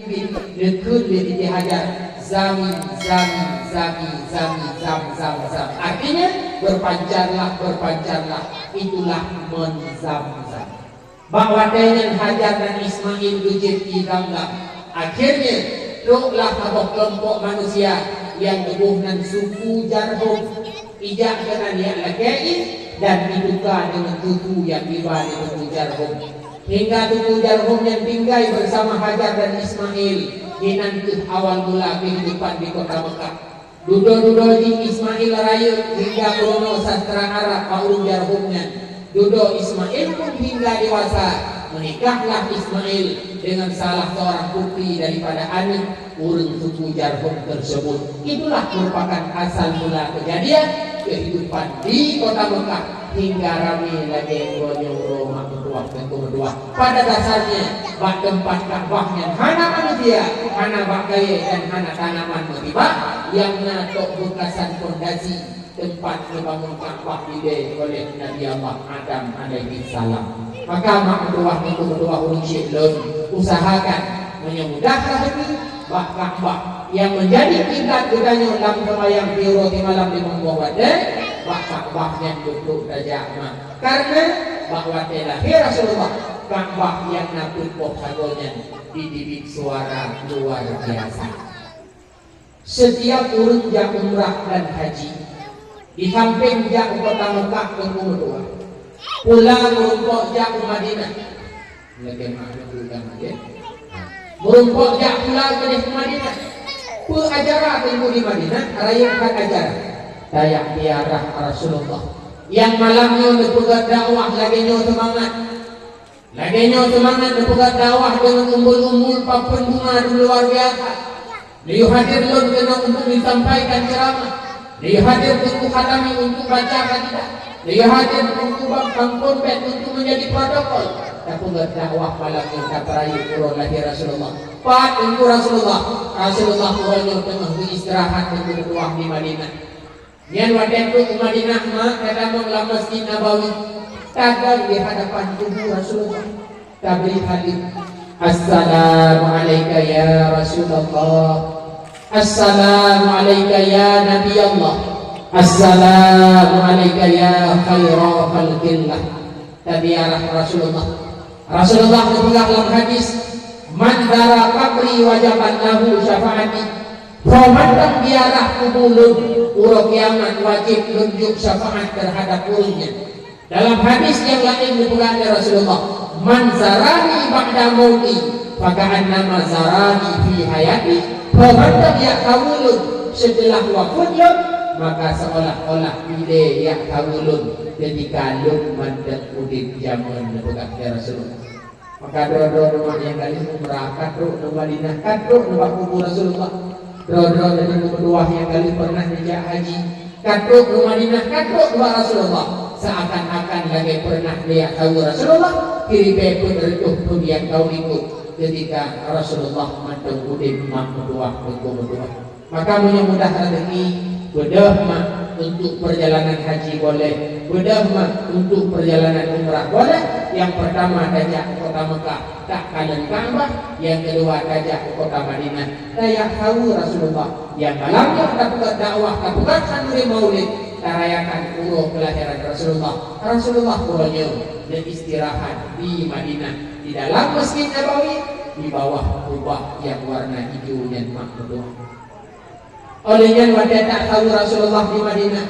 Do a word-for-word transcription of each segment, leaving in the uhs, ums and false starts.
Neukheun lé Siti Hajar, "Zami, zami, zami, zami, zam, zam, zam." Artinya, "Berpancarlah, berpancarlah." Itulah mon Zam-Zam. Bak watée nyan Hajar dan Ismail geujeuet di Zam-Zam. Akhirnya, troklah saboh keulompok manusia nyang geuboh nan suku Jarhum. Ijak keunan jak lakée ié dan ituka deungon suku nyang iba lé suku Jarhum. Hingga suku Jarhum nyan tinggai bersama Hajar dan Ismail, inan kheueh awal mula kehidupan di kota Mekah. Dudoe-dudoe jih Ismail rayeuk hingga peurunoe sastra Arab bak ureuëng Jarhum nyan. Dudoe Ismail pun hingga dewasa, meunikahlah Ismail dengan salah seorang putri daripada aneuk ureuëng suku Jarhum tersebut. Itulah merupakan asal mula kejadian kehidupan di kota Mekah hingga ramé lagée uroe nyoe uroe mak meutuwah teungku meutuwah. Pada dasarnya, bak teumpat Ka'bah nyan hana manusia, hana bak kayée dan hana tanaman meutibak, nyang na tok beukasan pondasi teumpat geubangun Ka'bah dilée oleh Nabi Allah Adam alaihi salam. Maka mak meutuwah teungku meutuwah ureuëng syik lôn, usahakan meunyoe mudah raseuki, bak Ka'bah nyang meunjadi kiblat geutanyoe lam seumayang siuroe simalam limong boh watée, bak Ka'bah nyan dudoe tajak mak. Karena bak watée lahé Rasulullah, Ka'bah nyang na peuet boh sagoe nyan jiteubiet suara luar biasa. Setiap ureuëng jak umrah dan haji, di sampéng jak u kota Mekah teungku meutuwah, pula meurumpok jak u Madinah. Lagée makna peue ka lagée? Meurumpok jak pula keudeh u Madinah. Peue ajaran teungku di Madinah? Rayeuk that ajaran. Tajak ziarah Rasulullah. Nyang malam nyoe neupeugah dakwah lagée nyoe seumangat. Lagée nyoe seumangat neupeugah dakwah deungon umbul-umbul papeuen bunga luar biasa. Neuyue hadir lôn keunoe untuk menyampaikan ceramah. Neuyue hadir Teungku Khatami untuk baca qasidah. Neuyue hadir Teungku Bang Kampung Bek untuk menjadi protokol. Tapeugah dakwah malam nyoe tapeurayeuk uroe lahé Rasulullah. Pat Teungku Rasulullah? Rasulullah uroe nyoe teungoh geuistirahat teungku meutuwah di Madinah. Nyan watée trok u Madinah mak tatamong lam Masjid Nabawi, tagai di hadapan kubu Rasulullah, tabri saleuem. Assalamu'alaika ya Rasulullah. Assalamu'alaika ya Nabi Allah. Assalamu'alaika ya khaira khalqillah. Taziarah Rasulullah. Rasulullah geupeugah lam hadis, "Man zara qabri wajabat lahu syafaati." Soe mantong ziarah kubu lôn, uroe kiamat wajéb lôn jok syafaat teuhadap ureuëng nyan. Dalam hadis nyang laén geupeugah lé Rasulullah, "Man zarani ba'da mauti, faka'annama zarani fi hayati." Soe mantong jak saweue lôn seuteulah wafeuet lôn, maka seolah-olah ilée jak saweue lôn ketika lôn mantong udeb jameun, geupeugah lé Rasulullah. Maka droe-droe umat nyang ka lheueh umrah, ka trok u Madinah, ka trok ubak kubu Rasulullah. Droe-droe teungku meutuwah nyang ka lheueh pernah neujak haji, ka trok u Madinah, ka trok ubak Rasulullah. Seakan-akan lagée pernah neujak saweue Rasulullah, siribée peuet reutôh thon nyang ka likot ketika Rasulullah mantong udeb mak meutuwah, teungku meutuwah. Maka meunyoe mudah raseuki, beudôh mak untuk perjalanan haji boleh, beudôh mak untuk perjalanan umrah boleh. Nyang pertama tajak u kota Mekah, takalon Ka'bah, nyang keudua tajak u kota Madinah, tajak saweue Rasulullah. Nyang malam nyoe tapeugah dakwah, tapeugah khanuri maulid, tarayakan uroe keulahiran Rasulullah. Rasulullah uroe nyoe neuistirahat di Madinah, di dalam Masjid Nabawi, di bawah kubah nyang warna ijo nyan mak meutuwah. Óh lheueh nyan watée tasaweue Rasulullah di Madinah,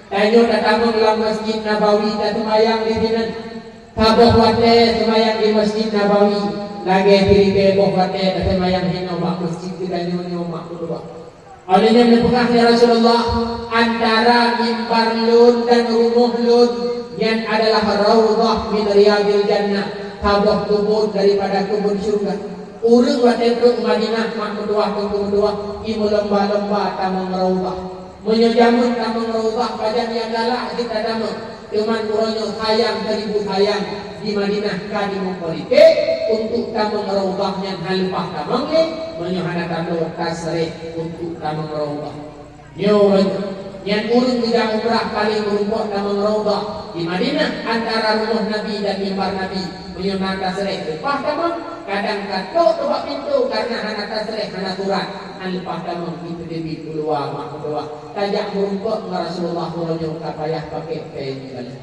tanyoe tatamong lam Masjid Nabawi taseumayang disinan. Saboh watée seumayang di Masjid Nabawi, lagée siribée boh watée taseumayang hinoe bak masjid geutanyoe nyoe mak meutuwah. Óh lheueh nyan neupeugah lé Rasulullah, "Antara mimbar lôn dan rumoh lôn nyan adalah raudhah min riyadil jannah, saboh keubon daripada keubon syeuruga." Ureuëng watée trok u Madinah mak meutuwah teungku meutuwah, i meulomba-lomba tamong raudhah. Meunyoe jameun tamong raudhah pajan nyang galak jeuet tatamong, teuma uroe nyoe sayang seribu sayang di Madinah ka jimeupolitik untuk tamong raudhah nyan hana leupah tamong lé, meunyoe hana tanoe tasreh untuk tamong raudhah. Nyoe nyan ureuëng geujak umrah paleng meurumpok tamong raudhah di Madinah antara rumoh Nabi dan mimbar Nabi. Meunyoe na tasreh leupah tamong, kadang ka trok bak pintoe kareuna hana tasreh, hana surat, han leupah tamong, jipeuteubiet u luwa mak meutuwah. Tajak meurumpok ngon Rasulullah uroe nyoe ka payah pakèk péng balèe.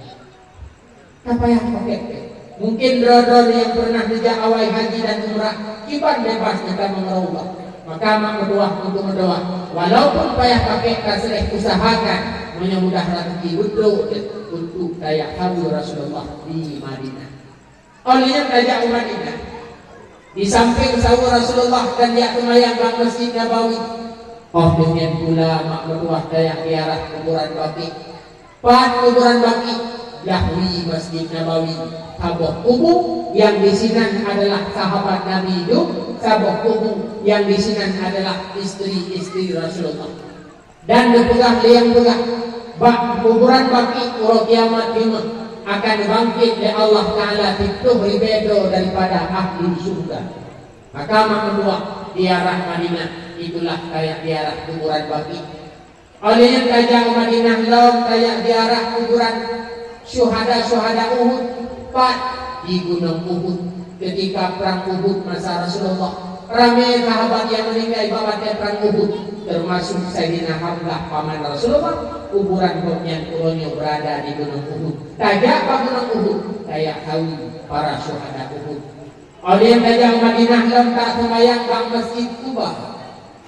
Ka payah pakèk péng. Mungken droe-droe nyang peureunah neujak awai haji dan umrah, kiban beubaih geutamong ngon Allah. Maka mak meutuwah, teungku meutuwah, walaupun payah pakèk tasreh, usahakan meunyoe mudah raseuki beutôi untuk tajak saweue Rasulullah di Madinah. Óh lheueh nyan tajak u Madinah. Di sampéng saweue Rasulullah dan jak seumayang bak Masjid Nabawi, óh lheueh nyan pula mak meutuwah tajak ziarah kuburan Baqi. Pat kuburan Baqi? Blah wie Masjid Nabawi. Saboh kubu nyang disinan adalah sahabat Nabi hidup, saboh kubu nyang disinan adalah istri-istri Rasulullah. Dan geupeugah lé nyang peugah, bak kuburan Baqi uroe kiamat jeumaáh akan geubangkét lé Allah Taala siplôh ribèe droe daripada ahli syeuruga. Maka mak meutuwah, ziarah Madinah, itulah kaya ziarah kuburan Baqi. Óh lheueh nyan tajak u Madinah lom, tajak ziarah kuburan syuhada-syuhada Uhud, pat di Gunong Uhud. Ketika perang Uhud masa Rasulullah, ramé sahabat nyang meuninggai bak watèe perang Uhud, termasuk Saidina Hamzah paman Rasulullah, kuburan gobnyan uroe nyoe beurada di Gunong Uhud. Tajak bak Gunong Uhud, tajak saweue para syuhada Uhud. Óh lheueh nyan tajak u Madinah lom, tajak seumayang bak Masjid Quba.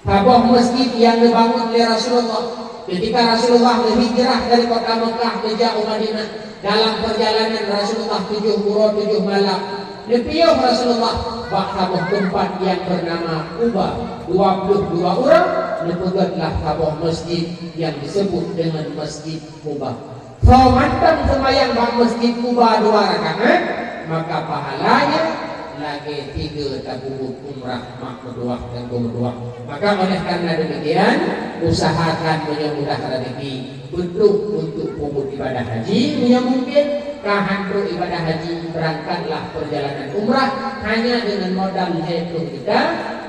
Saboh masjid nyang geubangun lé Rasulullah ketika Rasulullah geuhijrah dari kota Mekah geujak u Madinah. Dalam perjalanan Rasulullah tujoh uroe tujoh malam, neupiôh Rasulullah bak saboh teumpat nyang beunama Quba. Dua ploh dua uroe neupeugötlah saboh masjid nyang disebut deungon Masjid Quba. Soe mantong seumayang bak Masjid Quba dua rakaat, maka pahalanya lagèe tiga tapeubuet umrah mak meutuwah dan geuh meutuwah. Maka oleh karena demikian, usahakan meunyoe mudah rezeki, beutôi untuk peubuet ibadah haji, meunyoe mungkin, ka han trok ibadah haji, berangkatlah perjalanan umrah hanya dengan modal lhèe ploh juta,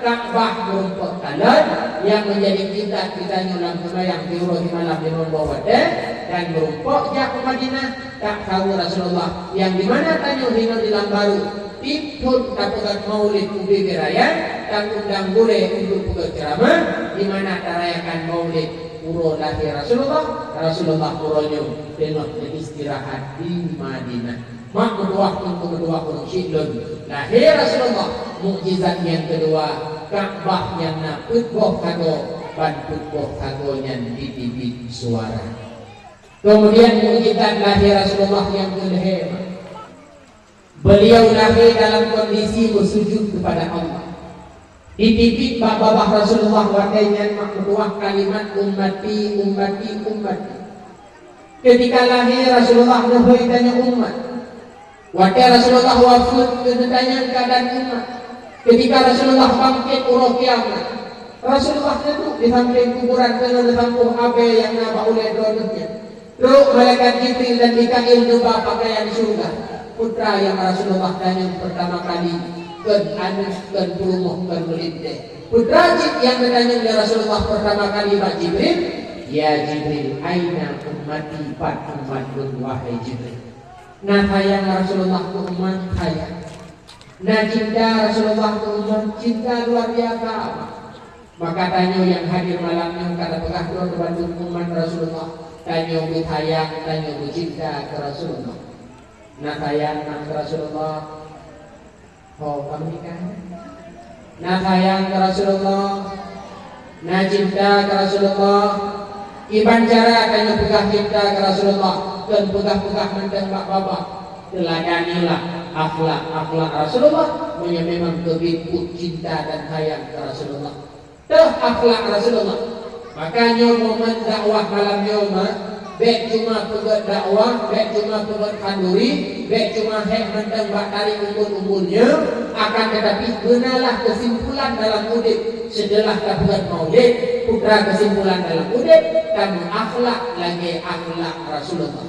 Ka'bah meurumpok kalon nyang menjadi kiblat geutanyoe lam seumayang siuroe simalam limong boh watèe, dan meurumpok jak u Madinah, jak saweue Rasulullah, nyang di mana tanyoe hinoe di Lambaru, tiep thon tapeugöt maulid u Bibiraya, taundang gurèe untuk peugöt ceuramah, di mana tarayakan maulid uroe lahé Rasulullah, Rasulullah uroe nyoe teungoh meuistirahat di Madinah. Mak meutuwah, teungku meutuwah, ureueng syik lôn, lahé Rasulullah, mukjizat nyang keudua, Ka'bah nyang na peuet boh sagoe, ban peuet boh sagoe nyan jiteubiet suara. Keumudian mukjizat lahé Rasulullah nyang keulhèe, beliau lahé dalam kondisi beusujud keupada Allah. Jiteubiet bak babah Rasulullah watèe nyan mak meutuwah kalimat, "Ummati, ummati, ummati." Ketika lahé Rasulullah neuhôi tanyoe umat. Watèe Rasulullah wafeuet, keu neutanyong keuadaan umat. Ketika Rasulullah bangkét uroe kiamat, Rasulullah neuduek di sampéng kuburan keuneuk neusampôh abèe nyang na bak ulèe droeneuh nyan. Trok malaikat Jibril dan Mikail neuba peukayan syeuruga. Peue treuk nyang Rasulullah tanyong peurtama kali, kheun aneuk, kheun peurumoh, kheun meulintèe. Peue treuk cit nyang geutanyong lé Rasulullah peurtama kali bak Jibril, "Ya Jibril, aina ummati, pat umat lôn, wahai Jibril?" Na sayang Rasulullah keu umat? Sayang. Na cinta Rasulullah keu umat? Cinta luar biasa. Maka tanyoe nyang hadir malam nyoe ka tapeugah droe teubantu umat Rasulullah, tanyoe beusayang, tanyoe beucinta keu Rasulullah. Na sayang na keu Rasulullah? Ho, ka meunikah? Na sayang keu Rasulullah? Na cinta keu Rasulullah? Kiban cara tanyoe peugah cinta keu Rasulullah, kheun peugah-peugah mantong bak babah. Teuladanilah akhlak-akhlak Rasulullah, meunyoe memang keubiet buet cinta dan sayang keu Rasulullah. Teuh akhlak Rasulullah. Maka nyoe momen dakwah malam nyoe, mak, bèk cuma peugöt dakwah, bèk cuma peugöt khanduri, bèk cuma hék mantong bak tari umbul-umbul nyoe, akan tetapi beunalah keusimpulan dalam udép seuteulah tapeugöt maulid, peue treuk keusimpulan dalam udép, tameuakhlak lagèe akhlak Rasulullah.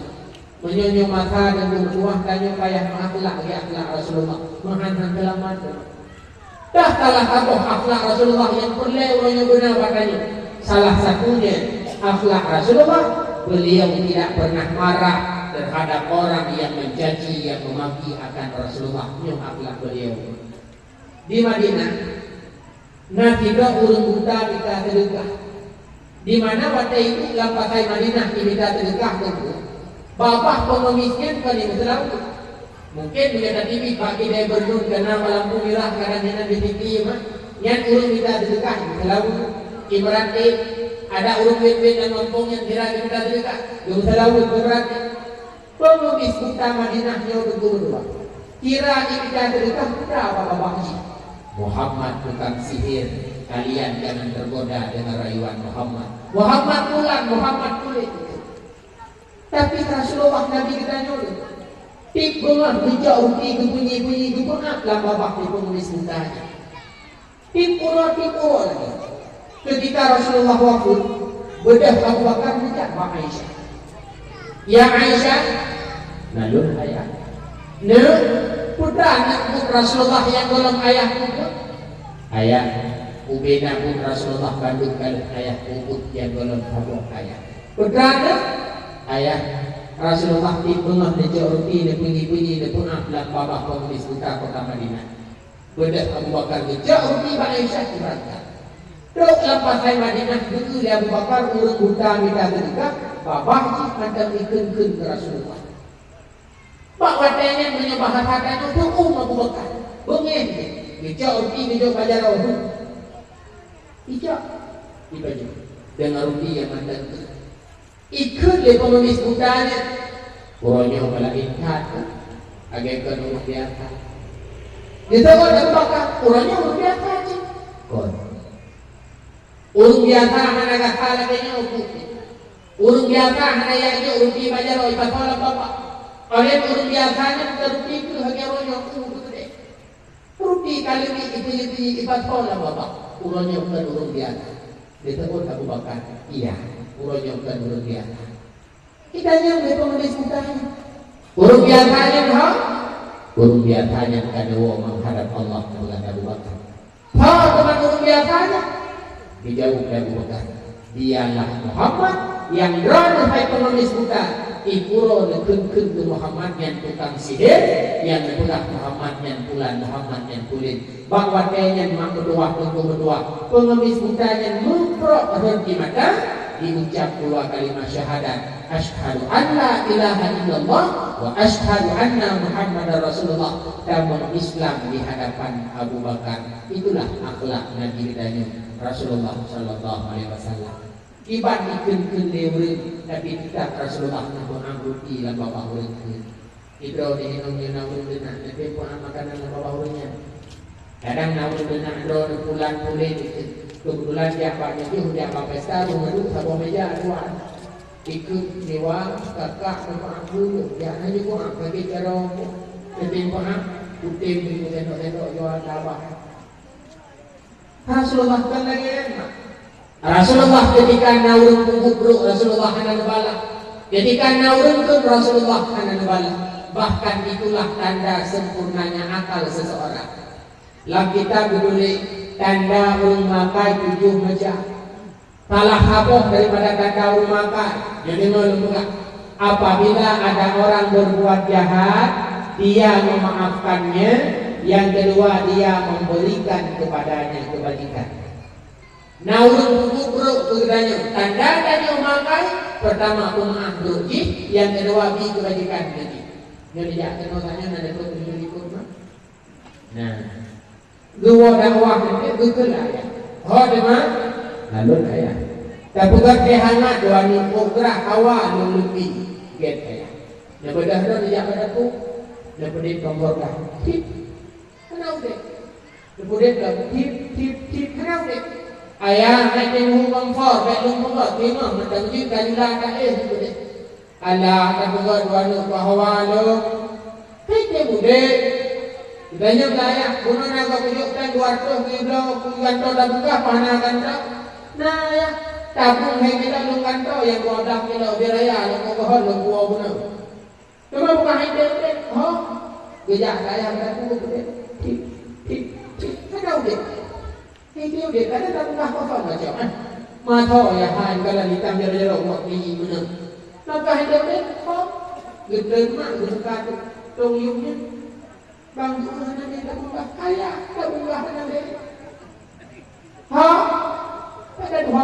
Meunyoe nyoe masa dan meutuah, tanyoe payah meuakhlak lagèe akhlak Rasulullah, meuhan-han seulamat. Dah salah saboh akhlak Rasulullah nyang peureulèe uroe nyoe beuna bak tanyoe. Salah satunya akhlak Rasulullah, beliau tidak pernah marah terhadap orang yang mencaci, yang memaki akan Rasulullah. Nyoe akhlak beliau. Di Madinah, na sidroe ureuëng buta mita seudeukah. Di mana watée iduek lam pasai Madinah jimita seudeukah teungku, babah pengemis nyan kon nyang meuseulaweuet. Mungken meunyoe tateubiet bak keude beurdun kana lampu mirah kadang nyan di T V mah, nyan ureuëng mita seudeukah meuseulaweuet. Ibarat jih, ada ureuëng wét-wét lam gampông nyang kira jimita seudeukah, geumeuseulaweuet ibarat jih. Pengemis buta Madinah nyoe teungku meutuah. Kira jimita seudeukah buta bak babah jih. Muhammad tukang sihir, kalian jangan tergoda dengan rayuan Muhammad. Muhammad pulan, Muhammad kulét. Tapi Rasulullah Nabi geutanyoe, tieb beungoh geujok ruti geupunyi-punyi geupeuék lam babah si pengemis buta nyan. Tieb uroe, tieb uroe lagée. Ketika Rasulullah wafeuet, beudôh Abu Bakar geujak bak Aisyah. "Ya Aisyah," "Nalôn, Ayah." "Neuk, peue treuk buet Rasulullah nyang gohlom Ayah peubuet?" "Ayah, ubena buet Rasulullah bandum ka lheueh Ayah peubuet nyang gohlom saboh, Ayah." "Peue treuk?" "Ayah, Rasulullah tieb beungoh neujok ruti neupunyi-punyi neupeuék lam babah pengemis buta kota Madinah." Beudôh Abu Bakar geujok ruti bak Aisyah, jibeurangkat. Trok lam pasai Madinah, geukheun lé Abu Bakar ureuëng buta mita seudeukah, babah jih mantong jikheun-kheun keu Rasulullah. Bak watée nyan meunyoe bahasa tanyoe, beuuem Abu Bakar, beungéh jih, geujok ruti geujok bak jaroe. Ijok, ibacut deungon ruti nyang mantong. Ikheun lé pengemis buta nyan, "Uroe nyoe meulaén that, lagée kon ureuëng biasa." Geuteuôt Abu Bakar, "Uroe nyoe ureuëng biasa cit." "Kon. Ureuëng biasa hana gata lagée nyoe putih. Ureuëng biasa hana jak jok ruti bak jaroe ipasoe lam babah. Óh lheueh ureuëng biasa nyan teuruti keuh lagée uroe nyoe, uh, beuteude." Ruti ka leubiet ipeue-peue ipasoe lam babah. Uroe nyoe kon ureuëng biasa. Geuteuôt Abu Bakar, "Iya, uroe nyoe kon ureuëng biasa." Geutanyoe lé pengemis buta nyan, "Ureuëng biasa nyan ho?" "Ureuëng biasa nyan ka neuwoe meuhadab Allah," geupeugah Abu Bakar. "Ho teuma ureuëng biasa nyan?" Geujaweueb lé Abu Bakar, "Dialah Muhammad nyang droeneuh hai pengemis buta, ipuro neukheun-kheun keu Muhammad nyan tukang sihir, nyang neupeugah Muhammad nyan pulan, Muhammad nyan pulen." Bak watée nyan mak meutuah teungku meutuah, pengemis buta nyan meuprok rhot di mata, diucap dua kalimat syahadat, "Asyhadu an la ilaha illallah wa asyhadu anna Muhammadar Rasulullah." Tamong Islam di hadapan Abu Bakar. Itulah akhlak Nabi geutanyoe, Rasulullah sallallahu alaihi wasallam. Kiban dikheun-kheun lé ureuëng, tapi teutab Rasulullah neupeuék ruti lam babah ureuëng kheun. Sidroe di inong nyoe na ureuëng teunak, neupeuék makanan lam babah ureuëng nyan. Kadang na ureuëng teunak droe neupulan pulen dikheun. Keubeutulan jak bak nyoe, jak bak pesta, rhot meuduek saboh meja dua. Dikheun siwa, kakak neupeuék bulu, jak na jipeuék lagée carông. Neupeuék, putem di sendok-sendok jual tabah. Rasulullah kon lagée nyan, mak. Rasulullah ketika na ureuëng peubuet brok, Rasulullah hana neubalah. Ketika na ureuëng kheun, Rasulullah hana neubalah. Bahkan itulah tanda sempurnanya akal seseorang. Lam kitab geutuléh, tanda ureuëng makai tujoh macam. Salah saboh daripada tanda ureuëng makai, nyoe deungoe lôn peugah. Apabila ada orang berbuat jahat, dia memaafkannya, yang kedua, dia memberikan kepadanya kebajikan. Na ureuëng peubuet brok keu geutanyoe, tanda tanyoe makai, peurtama peumaáh brok jih, nyang keudua bi keubajikan keu jih. Nyoe dijak keunoe tanyoe na dikeue tujoh likot mah. Nah, geuwoe dakwah nyan geukheun ayah. Ho teuma? Lalôn ayah. Tapeugah teh hangat dua nipok grah hawa lôn leupi. Gét ayah. Neubeudôh droe dijak bak dapur. Neupeudeh kompor gah. Tip. Hana udeb. Neupeudeh lom. Tip, tip, tip. Hana udeb. Ayah, hai teuh muhu kompor, bèk lôn peugah, teungoh mantong jeuet ka jula ka éh neupeudeh. Alah, tapeugah dua aneuk bahwa lôn. Hai teuh udeb. Geutanyoe ayah, bunoe na gob kujok tan dua ratus kilo, keu gantoe tapeugah, paih na gantoe. Na ayah, tabong hai kilo lôn gantoe, nyang dua blah kilo, biar ayah lôn peugah lôn buwoe bunoe. Teuma bukan hai teuh udeb, ho? Geujak keu ayah meunan udeb. Tip, tip, tip. Hana udeb. Hai teuh udeb, kadang tapeugah kosong macam, eh. Mata ya hai, kalau hitam jaro-jaro umat ni meunan. Maka hai teuh udeb, ho? Geutreun mak geubuka tong yuem nyan. Bang Juma hana lé tabeungah, kaya tabeungah hana lé. Ha? Ada dua.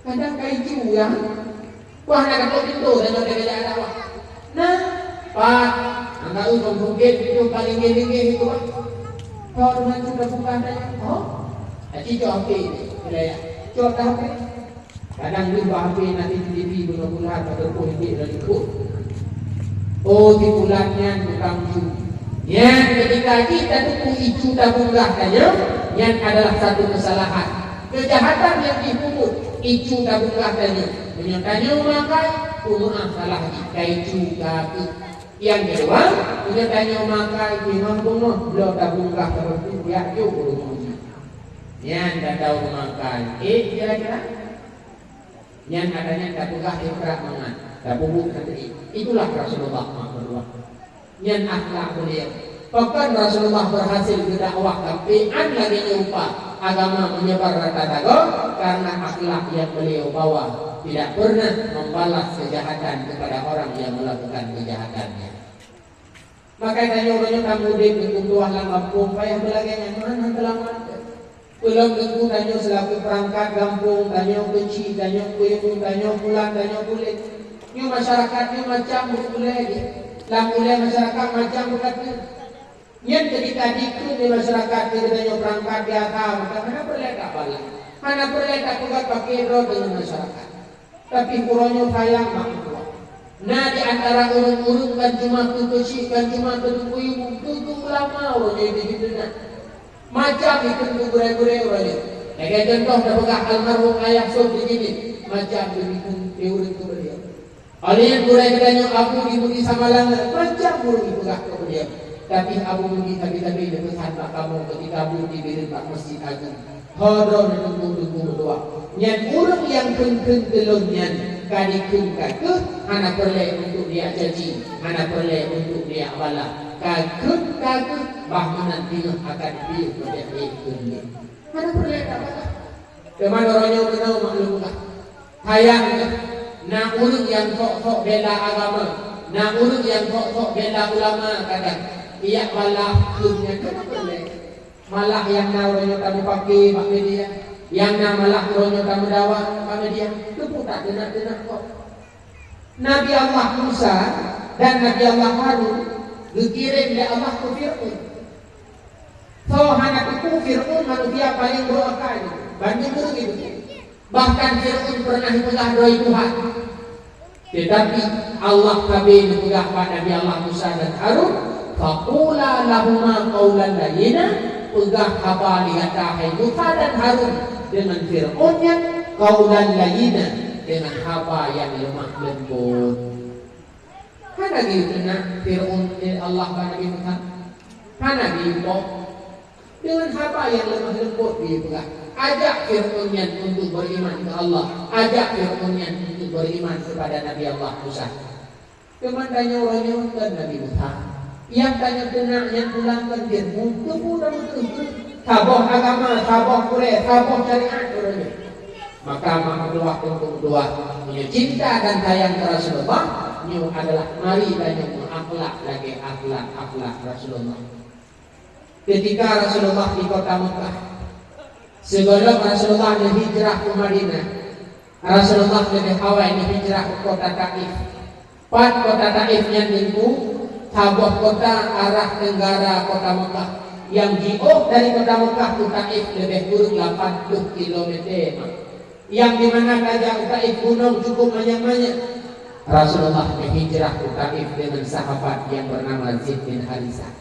Kadang kai ju ya. Wah, nak dapat pintu dan ada kerja ada wah. Nah, Pak, angka eu kong bukit itu paling gini-gini itu wah. Kau dengan sudah buka tanya, oh, aci cok api ni, kena ya. Cok dah api. Kadang jumpa H P na C C T V bunoe bulan ateueh pih dek laju phon. Oh, si fulan nyan tukang ju. Nyan ketika jih tateupeue icu tabeungah tanyoe, nyan adalah satu kesalahan. Kejahatan nyang jih peubuet, icu tabeungah tanyoe. Meunyoe tanyoe makai, peumeu'ah salah jih, ka icu ka keuh. Nyang keudua, meunyoe tanyoe makai, memang beungoh bloe tabeungah, tabeungah, jak jok u rumoh jih. Nyan ka tau makai. Eh, kira-kira? Nyan adanya tapeugah ikra mangat, tapeubuet hana ék. Itulah Rasulullah mak meuruah. Nyan akhlak beliau. Pakon Rasulullah berhasil geudakwah sampai án lagée nyoe rupa agama menyebar rata sagoe karena akhlak yang beliau bawa, tidak pernah membalas kejahatan kepada orang yang melakukan kejahatannya. Maka tanyoe uroe nyoe tamudeb keu tuah lam gampông payah beulagée nyan meuhan hana teulamat. Peulom teungku tanyoe seulaku peurangkat gampông, tanyoe keuchik, tanyoe peue, tanyoe pulan, tanyoe puléh. Nyoe masyarakat nyoe macam beulée jih. Lam ulée masyarakat macam beukateueng. Nyan keudika dikheun lé masyarakat keu geutanyoe peurangkat biasa, maka hana peureulée tabalah. Hana peureulée tapeugah paké droe deungon masyarakat. Tapi uroe nyoe sayang mak meutuah. Na di antara ureuëng-ureuëng kan cuma keu keuchik, kan cuma keu teungku ibu, keu, keu ulama uroe nyoe jipeuteuna. Macam ikheun keu gurée-gurée uroe nyoe. Lagée contoh tapeugah almarhum Ayah Sot di sini, macam ikheun keu ureuëng keu beuliau. Alian gurée geutanyoe Abu di Budi Samalanga, macam ureuëng ipeugah keu beuliau. Tapi Abu Budi sabe-sabe neupeusan bak kamoe ketika buet di Bireuen bak Masjid Agong. Ho droe neuteungku-teungku meutuah. Nyan ureuëng nyang kheun-kheun keu lôn nyan ka dikheun ka keuh, hana peureulée untuk neujak caci, hana peureulée untuk neujak balah. Ka kheun ka keuh, bah meunan teungoh akan piôh keu jak ék kheun lé. Hana peureulée tabalah. Teuma uroe nyoe keunoe maklumlah. Hayang kheueh, na ureuëng nyang sok-sok bela agama, na ureuëng nyang sok-sok bela ulama kadang. Ijak balah kheun nyan hana peureulée. Malah nyang na uroe nyoe tameupaké bak media, nyang na malah uroe nyoe tameudawa bak media, teupeu tak teunak-teunak kok. Nabi Allah Musa dan Nabi Allah Harun geukirém lé Allah keu Fir'aun. Soe hana teupeu Fir'aun manusia paleng brok akai, bandum ureuëng itu. Bahkan Fir'aun pernah ipeugah droe Tuhan. Tetapi Allah sabe neupeugah bak Nabi Allah Musa dan Harun, "Faqula lahuma qaulan layyina," peugah haba lé gata hai Musa dan Harun deungon Fir'aun nyan, qaulan layyina, deungon haba nyang leumah leumbot. Hana geukheun Fir'aun lé Allah bak Nabi Musa. Hana geuimpok. Deungon haba nyang leumah leumbot geupeugah, ajak Fir'aun nyan untuk beriman keu Allah, ajak Fir'aun nyan untuk beriman kepada Nabi Allah Musa. Teuma tanyoe uroe nyoe kon Nabi Musa. Nyang tanyoe teunak nyan pulang kon Fir'aun, teupeu dan beutôi. Saboh agama, saboh gurée, saboh syariat uroe nyoe. Maka mak meutuah, teungku meutuah, meunyoe cinta dan sayang keu Rasulullah, nyoe adalah mari tanyoe meuakhlak lagée akhlak-akhlak Rasulullah. Ketika Rasulullah di kota Mekah, sigohlom Rasulullah neuhijrah ke Madinah, Rasulullah leubeh awai neuhijrah ke kota Taif. Pat kota Taif nyan teungku, saboh kota arah tenggara kota Mekah. Nyang jiôh dari kota Mekah ke Taif leubeh kureueng lapan ploh kilometer, mak. Nyang di mana tajak u Taif gunong cukup manyang-manyang. Rasulullah neuhijrah u Taif deungon sahabat nyang beunama Zaid bin Harisah.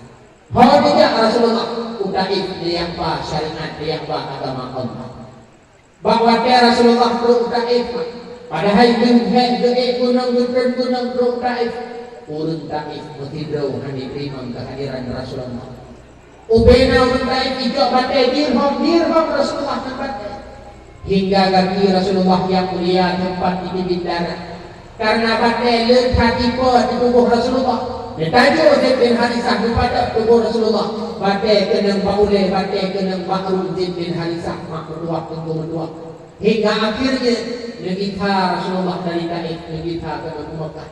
Ho dijak Rasulullah u Taif, neuyampa syariat, neuyampa agama Allah. Bak watée Rasulullah trok u Taif, padahai geuhek geuék gunong, geutreun gunong trok u Taif, ureuëng Taif meusidroe hana teurimong keuhadiran Rasulullah. Ubena ureuëng Taif ijok batée dirham, dirham Rasulullah ngon batée. Hingga gaki Rasulullah nyang mulia teumpat jiteubiet darah. Karena batée le that ipo di tuboh Rasulullah. Neutajô Zaid bin Harisah geupadab tuboh Rasulullah. Batée keunong bak ulée, batée keunong bak rueng Zaid bin Harisah, mak meutuah, teungku meutuah. Hingga akhirnya, neugisa Rasulullah dari Taif, neugisa keunoe u Mekah.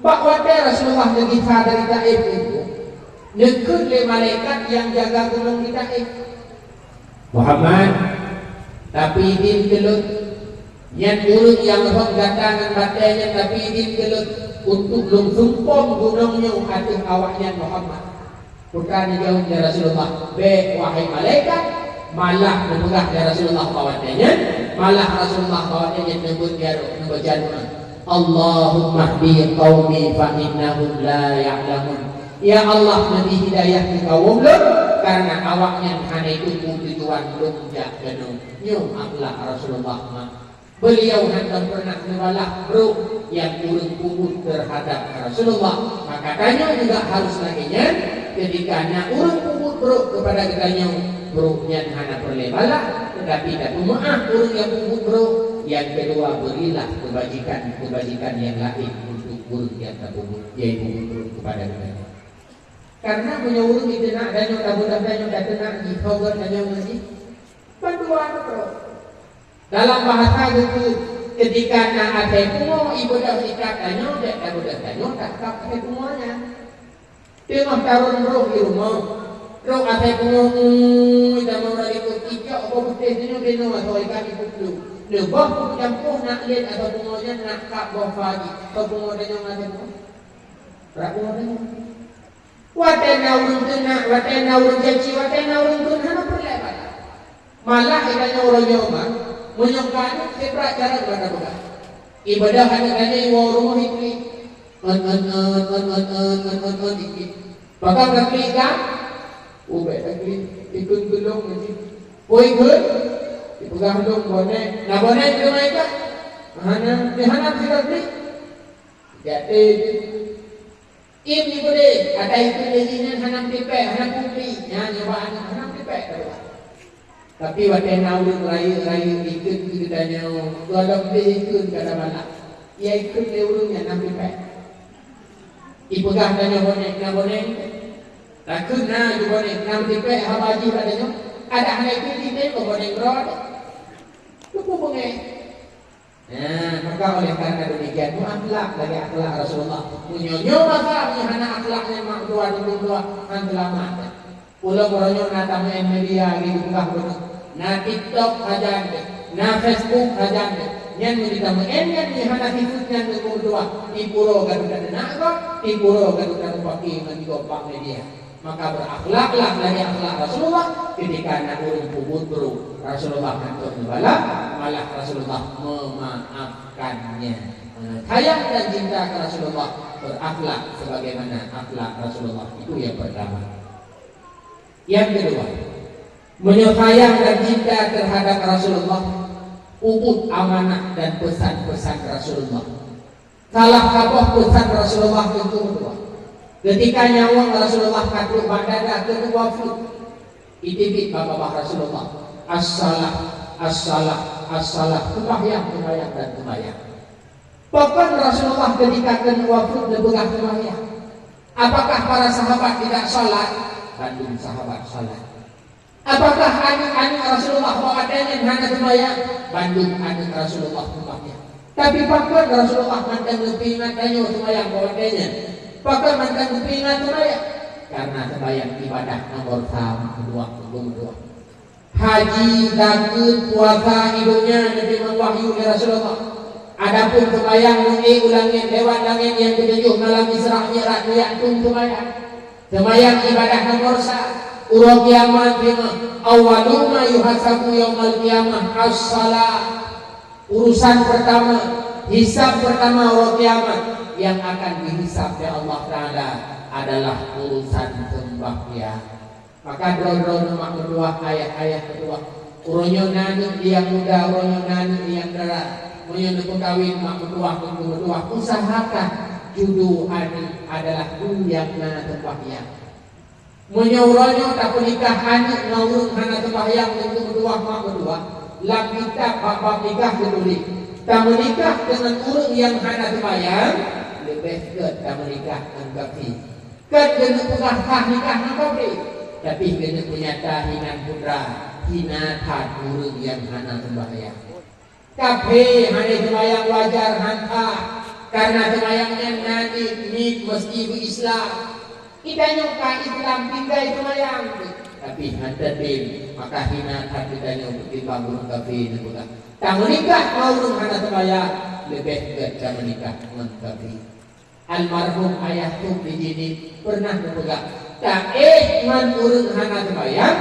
Bak watée Rasulullah geugisa dari Taif itu, neukheun lé malaikat nyang jaga gunong di Taif, "Muhammad, tapi idin keu lôn, nyan ureuëng nyang lheueh gata ngon batée nyan, tapi idin keu lôn untuk lôn sumpom gunong nyoe ateueh awaknyan, Muhammad." Peue ka neujaweueb lé Rasulullah, "Bék, wahai malaikat." Malah neupeugah lé Rasulullah bak watée nyan, malah Rasulullah bak watée nyan neubeuet jaroe, neubeuet jaroe, "Allahumma hdi qaumi fa innahum la ya'lamun." Ya Allah, neubri hidayah keu kawöm lôn, kareuna awaknyan hana jiteupeue tujuan lôn jak keunoe. Nyoe akhlak Rasulullah, mak. Beliau hana pernah neubalah brok nyang ureuëng peubuet terhadap Rasulullah. Maka tanyoe juga harus lagée nyan, ketika na ureuëng peubuet brok kepada geutanyoe, brok nyan hana peureulée balah, tetapi tapeumeuáh ureuëng nyang peubuet brok. Yang kedua, berilah kebajikan-kebajikan yang lain untuk ureuëng nyang tapeubuet, nyang peubuet brok kepada geutanyoe. Karena meunyoe ureuëng iteunak tanyoe, tabeudoh tanyoe, tateunak jih, ho gét tanyoe ngon jih, bandua brok. Dalam bahasa geukheun, ketika na asai pungo ibeudoh ikat tanyoe, bék tabeudoh tanyoe takab asai pungo nyan. Teungoh tarôn brok di rumoh, trok asai pungo, ui, tamong dari keutikok boh putéh tanyoe binoe atau ikat ikut lu. Neuboh peucampôh nak lét atau pungo nyan nak kab boh pagi, atau pungo tanyoe asai pungo. Brat pungo tanyoe. Watée na ureuëng teunak, watée na ureuëng caci, watée na ureuëng kheun hana peureulée balah. Malah itanyoe uroe nyoe mah, meunyoe ka aneuk sibrat carông gata peugah. Ibadah aneuk tanyoe iwoe u rumoh iklik. Ngon, ngon, ngon, ngon, ngon, ngon, ngon, ngon, ngon, iklik. Pakon ka klik ka? Ubek ka klik. Ikheun keu lôn ngon jih. Peue ikheun? Ipeugah lôn bonék. Na bonék keu teuma ikah? Hana, di hana meusigoe klik. Jadi, Im ibeudeh, ata ikheun lé jih nyan hana meutipék, hana peue klik, nyan nyoe bak aneuk hana meutipék keuluwa. Tapi watée na ureuëng rayeuk-rayeuk ikheun keu geutanyoe, gohlom deh ikheun ka tabalah. Ia ikheun lé ureuëng nyan hana meutipék. Ipeugah tanyoe bonék, na bonék. Takheun na ju bonék, na meutipék haba jih bak tanyoe. Adak hana ikheun jih nyan boh bonék droe. Teupeu beungéh. Nah, maka oleh karena demikian, meuakhlak lagée akhlak Rasulullah. Meunyoe nyoe masa meunyoe hana akhlak nyan mak dua dua dua, han seulamat. Ulôn meuronyok na tameu'en media lagi dipeugah beuneuh. Na TikTok sajan deh, na Facebook sajan deh. Nyan meunyoe tameu'en nyan meunyoe hana sifeuet nyan teungku meutuah, di puro gadôh tateunak gob, di puro gadôh tameupaki ngon gob bak media. Maka berakhlaklah lagée akhlak Rasulullah. Ketika na ureuëng peubuet brok, Rasulullah hantom neubalah, malah Rasulullah memaafkannya. Sayang dan cinta ke Rasulullah, berakhlak sebagaimana akhlak Rasulullah. Itu yang pertama. Yang kedua, meunyoe sayang dan cinta terhadap Rasulullah, ubit amanah dan pesan-pesan Rasulullah. Salah saboh peusan Rasulullah keu geutanyoe. Ketika nyawöng Rasulullah ka trok bak dada keuneuk wafeuet, iteubiet bak babah Rasulullah, "As-salah, as-salah, as-salah, seumayang, seumayang dan seumayang." Pakon Rasulullah ketika keuneuk wafeuet neupeugah seumayang? Apakah para sahabat tidak salat? Bandum sahabat salat. Apakah aneuk-aneuk Rasulullah bak watée nyan hana seumayang? Bandum aneuk Rasulullah seumayang. Tapi pakon Rasulullah mantong geupeuingat tanyoe seumayang bak watée nyan? Pakon mantong geupeuingat seumayang? Karena seumayang ibadah nomor sa, nomor dua, nomor dua. Haji, zakeuet, puasa, i donya neuteurimong wahyu lé Rasulullah. Adapun seumayang neuék u langét, lewat langét nyang keutujoh malam Isra Mi'raj, neujak tueng seumayang. Seumayang ibadah nomor sa, uroe kiamat teuma, "Awwalu ma yuhasabu yaumal qiyamah as-shalah." Urusan pertama, hisab pertama uroe kiamat yang akan dihisab oleh Allah Taala adalah urusan sembahyang. Maka droe-droe mak meutuwah, ayah-ayah meutuwah, uroe nyoe na aneuk nyang muda, uroe nyoe na aneuk nyang dara. Meunyoe neupeukawen mak meutuwah, teungku meutuwah, usahakan judo aneuk adalah ureuëng nyang na seumbahyang. Meunyoe uroe nyoe tapeunikah aneuk ngon ureuëng hana seumbahyang, teungku meutuwah, mak meutuwah, lam kitab bab-bab nikah geutuléh, tameunikah deungon ureuëng nyang hana seumbahyang leubeh gét tameunikah ngon kafé. Kon keuneuk peugah sah nikah ngon kafé, tapi keuneuk peunyata hinan putra, hina that ureuëng nyang hana seumbahyang. Kafé hana seumbahyang wajar, han sah. Karena seumayang nyan na niet, niet meuseuti beu-Islam. Geutanyoe ka Islam tinggai seumayang, tapi hana tem, maka hina that geutanyoe beutimbang ureuëng kafé neupeugah, tameunikah ngon ureuëng hana seumayang leubeh gét tameunikah ngon kafé. Almarhum Ayah Tuk di Jeunieb pernah neupeugah, taéh ngon ureuëng hana seumayang,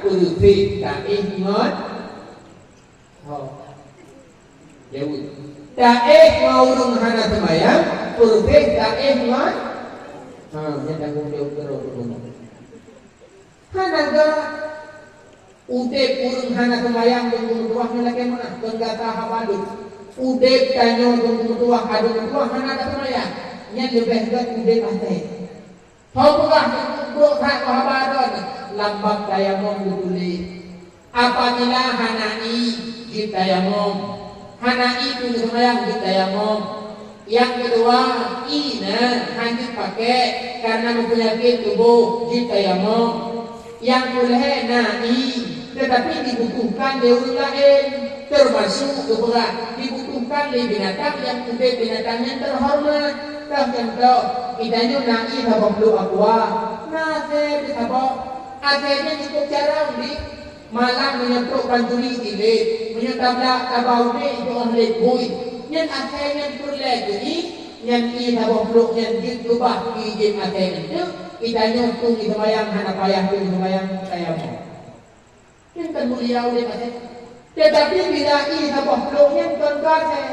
peureuséh taéh ngon Ho. Jaweueb. Taéh ngon ureuëng hana seumayang, peureuséh taéh ngon, ha, nyan tanggong jaweueb keudroe. Hana gét udeb ureuëng hana seumayang deungon meutuwah nyan lakée meu'ah, kon gata haba deuh. Udeb tanyoe deungon meutuwah, adoe meutuwah hana taseumayang, nyan leubeh gét udeb asée. Ho peugah teupeu brok that keu haba droe lam bab tayamom geutuléh. Apabila hana ié, jeuet tayamom. Hana ié keu seumayang, jeuet tayamom. Nyang keudua, ié na hana jeuet pakék kareuna meupeunyakét tuboh, jeuet tayamom. Nyang keulhée na ié, teutapi dibutuhkan lé ureuëng laén, teumasuk geupeugah dibutuhkan lé binatang nyang udeb binatang nyang teuhoreumat. Teuh contoh, geutanyoe na ié saboh plôk aqua, na asée teuh saboh. Asée nyan cukôp carông di malam meunyoe trok pancuri ilét, meunyoe tablah taba udeb jiôh lé bui, nyan asée nyan peureulée keu ié, nyan ié saboh plôk nyan jeuet keubah keu ijin asée nyan teuk. Geutanyoe tueng seumayang hana payah tueng seumayang tayamom. Nyan kan mulia ulée maté. Teutapi bila ié saboh plôk nyan kon keu asée,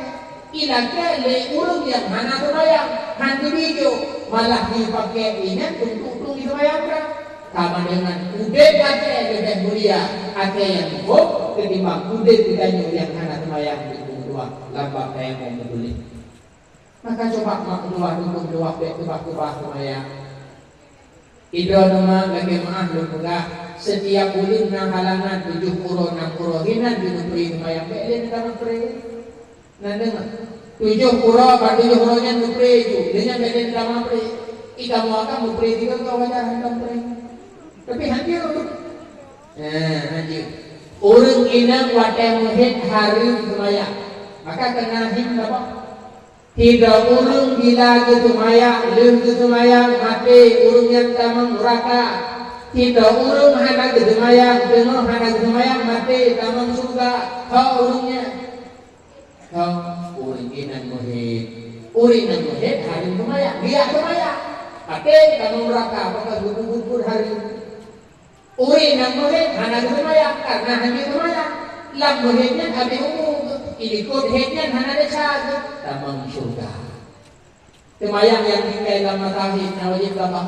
ilakée lé ureuëng nyang hana seumayang, han geubijôk, malah jipakék ié nyan untuk tueng seumayang brah. Sama deungon udeb asée leubeh mulia, asée nyang muphom, keutimbang udeb geutanyoe nyang hana seumayang di meutuwah lam bab tayamom geutuléh. Maka cuba mak meutuwah, dukon meutuwah bék keubah-keubah seumayang. Idroe numa lagée meu'ah lôn peugah, setiap buleuen na halangan tujoh uroe nam uroe hinan jeuet neupré seumayang, bék lé neutamah pré. Na deungoe, tujoh uroe ban tujoh uroe nyan neupré ju, lé nyan bék lé neutamah pré. Ikamoe akan neupré tiga keu wajar hantom pré. Tapi hanjeuet. Nah, hanjeuet. Ureuëng inong watée meuhét hareuem seumayang, maka keunahi saboh. Sidroe ureuëng bila geuseumayang, lheueh geuseumayang maté, ureuëng nyan tamong nuraka. Sidroe ureuëng hana geuseumayang, teungoh hana geuseumayang maté, tamong syeuruga. Ho ureuëng nyan? Ho ureuëng inong meuhét. Ureuëng inong meuhét hareuem seumayang, biak seumayang. Maté, tamong nuraka, pakon geupeubuet-buet hareuem. Ureuëng nyang meuhét hana geuseumayang kareuna hana geuseumayang. Lam meuhét nyan habéh umu geuh, ilikot hét nyan hana desya geuh, tamong syeuruga. Seumayang nyang tinggai lam masa hét na wajéb qadha?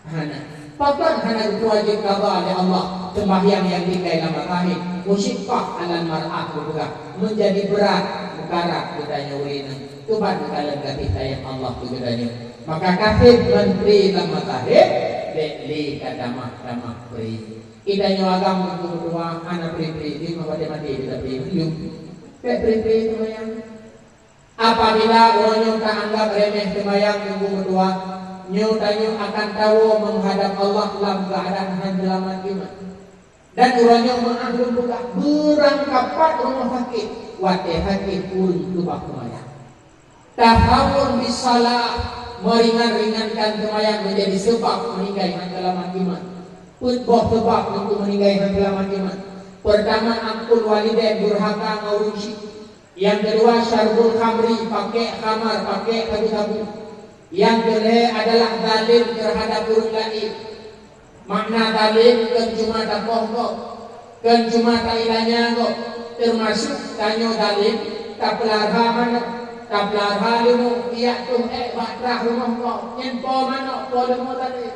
Hana. Pakon hana geupeuwajéb qadha lé Allah seumbahyang nyang tinggai lam masa hét? Musyiqqah 'alal mar'ah geupeugah, meunjadi brat, meukarat geutanyoe ureuëng inong. Keuban geukalon gaséh sayang Allah keu geutanyoe. Maka ka sép ngon pré lam masa hét, bék lé tatamah-tamah pré. Geutanyoe agam Teungku meutuwah hana pré-pré, teuma watée maté geutanyoe pré. Bék pré-pré seumayang. Apabila uroe nyoe taanggab reumeh seumayang Teungku meutuwah, nyoe tanyoe akan tawoe meuhadab Allah lam keuadaan han seulamat iman. Dan uroe nyoe meu'ah lôn peugah, beurangkapat rumoh sakét watée sakét ureuëng keubah seumayang. Tahawun bis shalah, meuringan-ringankan seumayang meunjadi seubab meuninggai han seulamat iman. Peuet boh seubab untuk meuninggai han seulamat iman. Peurtama, 'uququl walidain, durhaka ngon ureuëng syik. Nyang keudua, syurbul khamri, pakék khamar, pakék sabu-sabu. Nyang keulhée adalah zalém teuhadab ureuëng laén. Makna zalém kon cuma tapoh gob, kon cuma tailanya gob, teumasok tanyoe zalém, tapeulara manok, tapeulara leumô, jak toh ék bak trah rumoh gob, nyan po manok, po leumô zalém.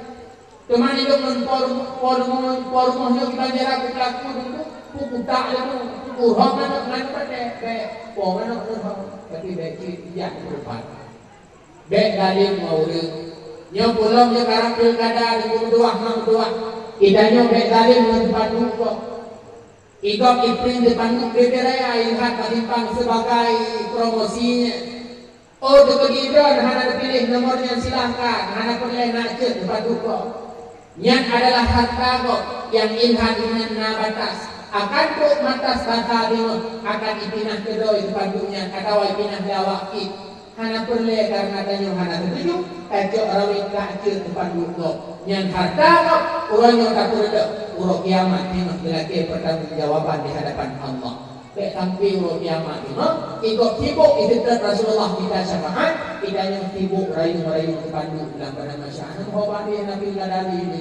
Teuma nyoe deungon po rumoh, po rumoh, po rumoh nyoe kiban jara peulaku deungon peukutak lé nyoe, peuhom manok ngon padé, bék po manok peuhom, tapi bék cit jak peurupat. Bék zalém ngon ureuëng. Nyoe peulom nyoe karab pilkada deungon dua hang dua. Geutanyoe bék zalém ngon panduk gob. Igob ipring di panduk B P Raya ilhat bak simpang sebagai promosi nyan. Oh, teukeudi droen hana teupiléh nomor nyan, silahkan, hana peureulée na ceuet teupat dukoe. Nyan adalah hareuta gob nyang ilhat inan na batas. Akan trok batas basa deungon akan ipinah keudroe teupat duek nyan atawa ipinah lé awak kit. Hana peureulée kareuna tanyoe hana teutuju, tacok rawi ka ceuet teupanduk gob. Nyan hareuta gob, uroe nyoe tapeureuloh, uroe kiamat teungoh teulakée peurtanggongjawaban di hadapan Allah. Bék sampai uroe kiamat teungoh, i gob sibok iseutôt Rasulullah mita syafaat, geutanyoe sibok rayong-rayong teupanduk lam padang mahsyar. Hana meuho bak dia Nabi Adam ini.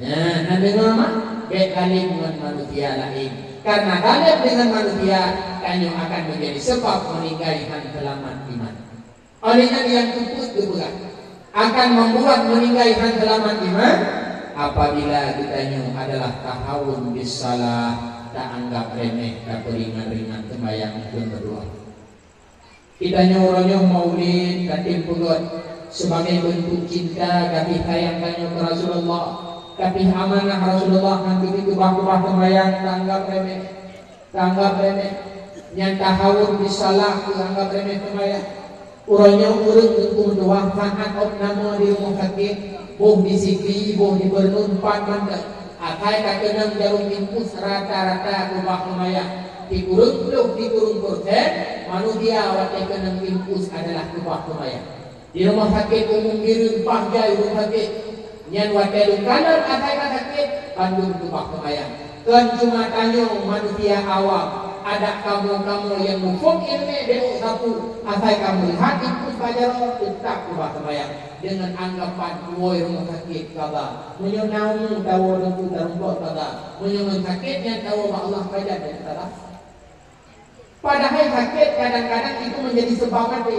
Nah, na deungoe mah, bék zalim ngon manusia laén. Karena zalim dengan manusia, tanyoe akan menjadi sebab meninggai han seulamat iman. Oleh nyan nyang keupeuet geupeugah, akan membuat meninggai han seulamat iman apabila geutanyoe adalah tahawun bis salah, taanggap remeh, tapeuringan-ringan seumayang keu meudoa. Geutanyoe uroe nyoe Maulid tatem peugét sebagai bentuk cinta kasih sayang tanyoe keu Rasulullah. Tapi amanah Rasulullah ngon keukeubah-keubah seumayang taanggap remeh. Taanggap remeh. Nyan tahawun bis salah taanggap remeh seumayang. Uroe nyoe ureuëng teungku meutuwah sahat opname di rumoh sakét, boh di Sigli, boh di Beureunuen, pat mantong. Asai ka keunong jarum infus rata-rata keubah seumayang. Sikureueng ploh sikureueng persen manusia watée keunong infus adalah keubah seumayang. Di rumoh sakét umum Bireuen paih jai ureuëng sakét, nyan watée leukalon asai ka sakét, bandum keubah seumayang. Kon cuma tanyoe manusia awam, adak kamoe-kamoe nyang muphom iéleumé bék sapeue, asai ka meulihat infus bak jaroe, teutab keubah seumayang. Deungon anggapan woe rumoh sakét kaba. Meunyoe na umu tawoe Teungku tarumpok kaba. Meunyoe ngon sakét nyan tawoe bak Allah pajan dan salah. Padahai sakét kadang-kadang itu menjadi sebab maté.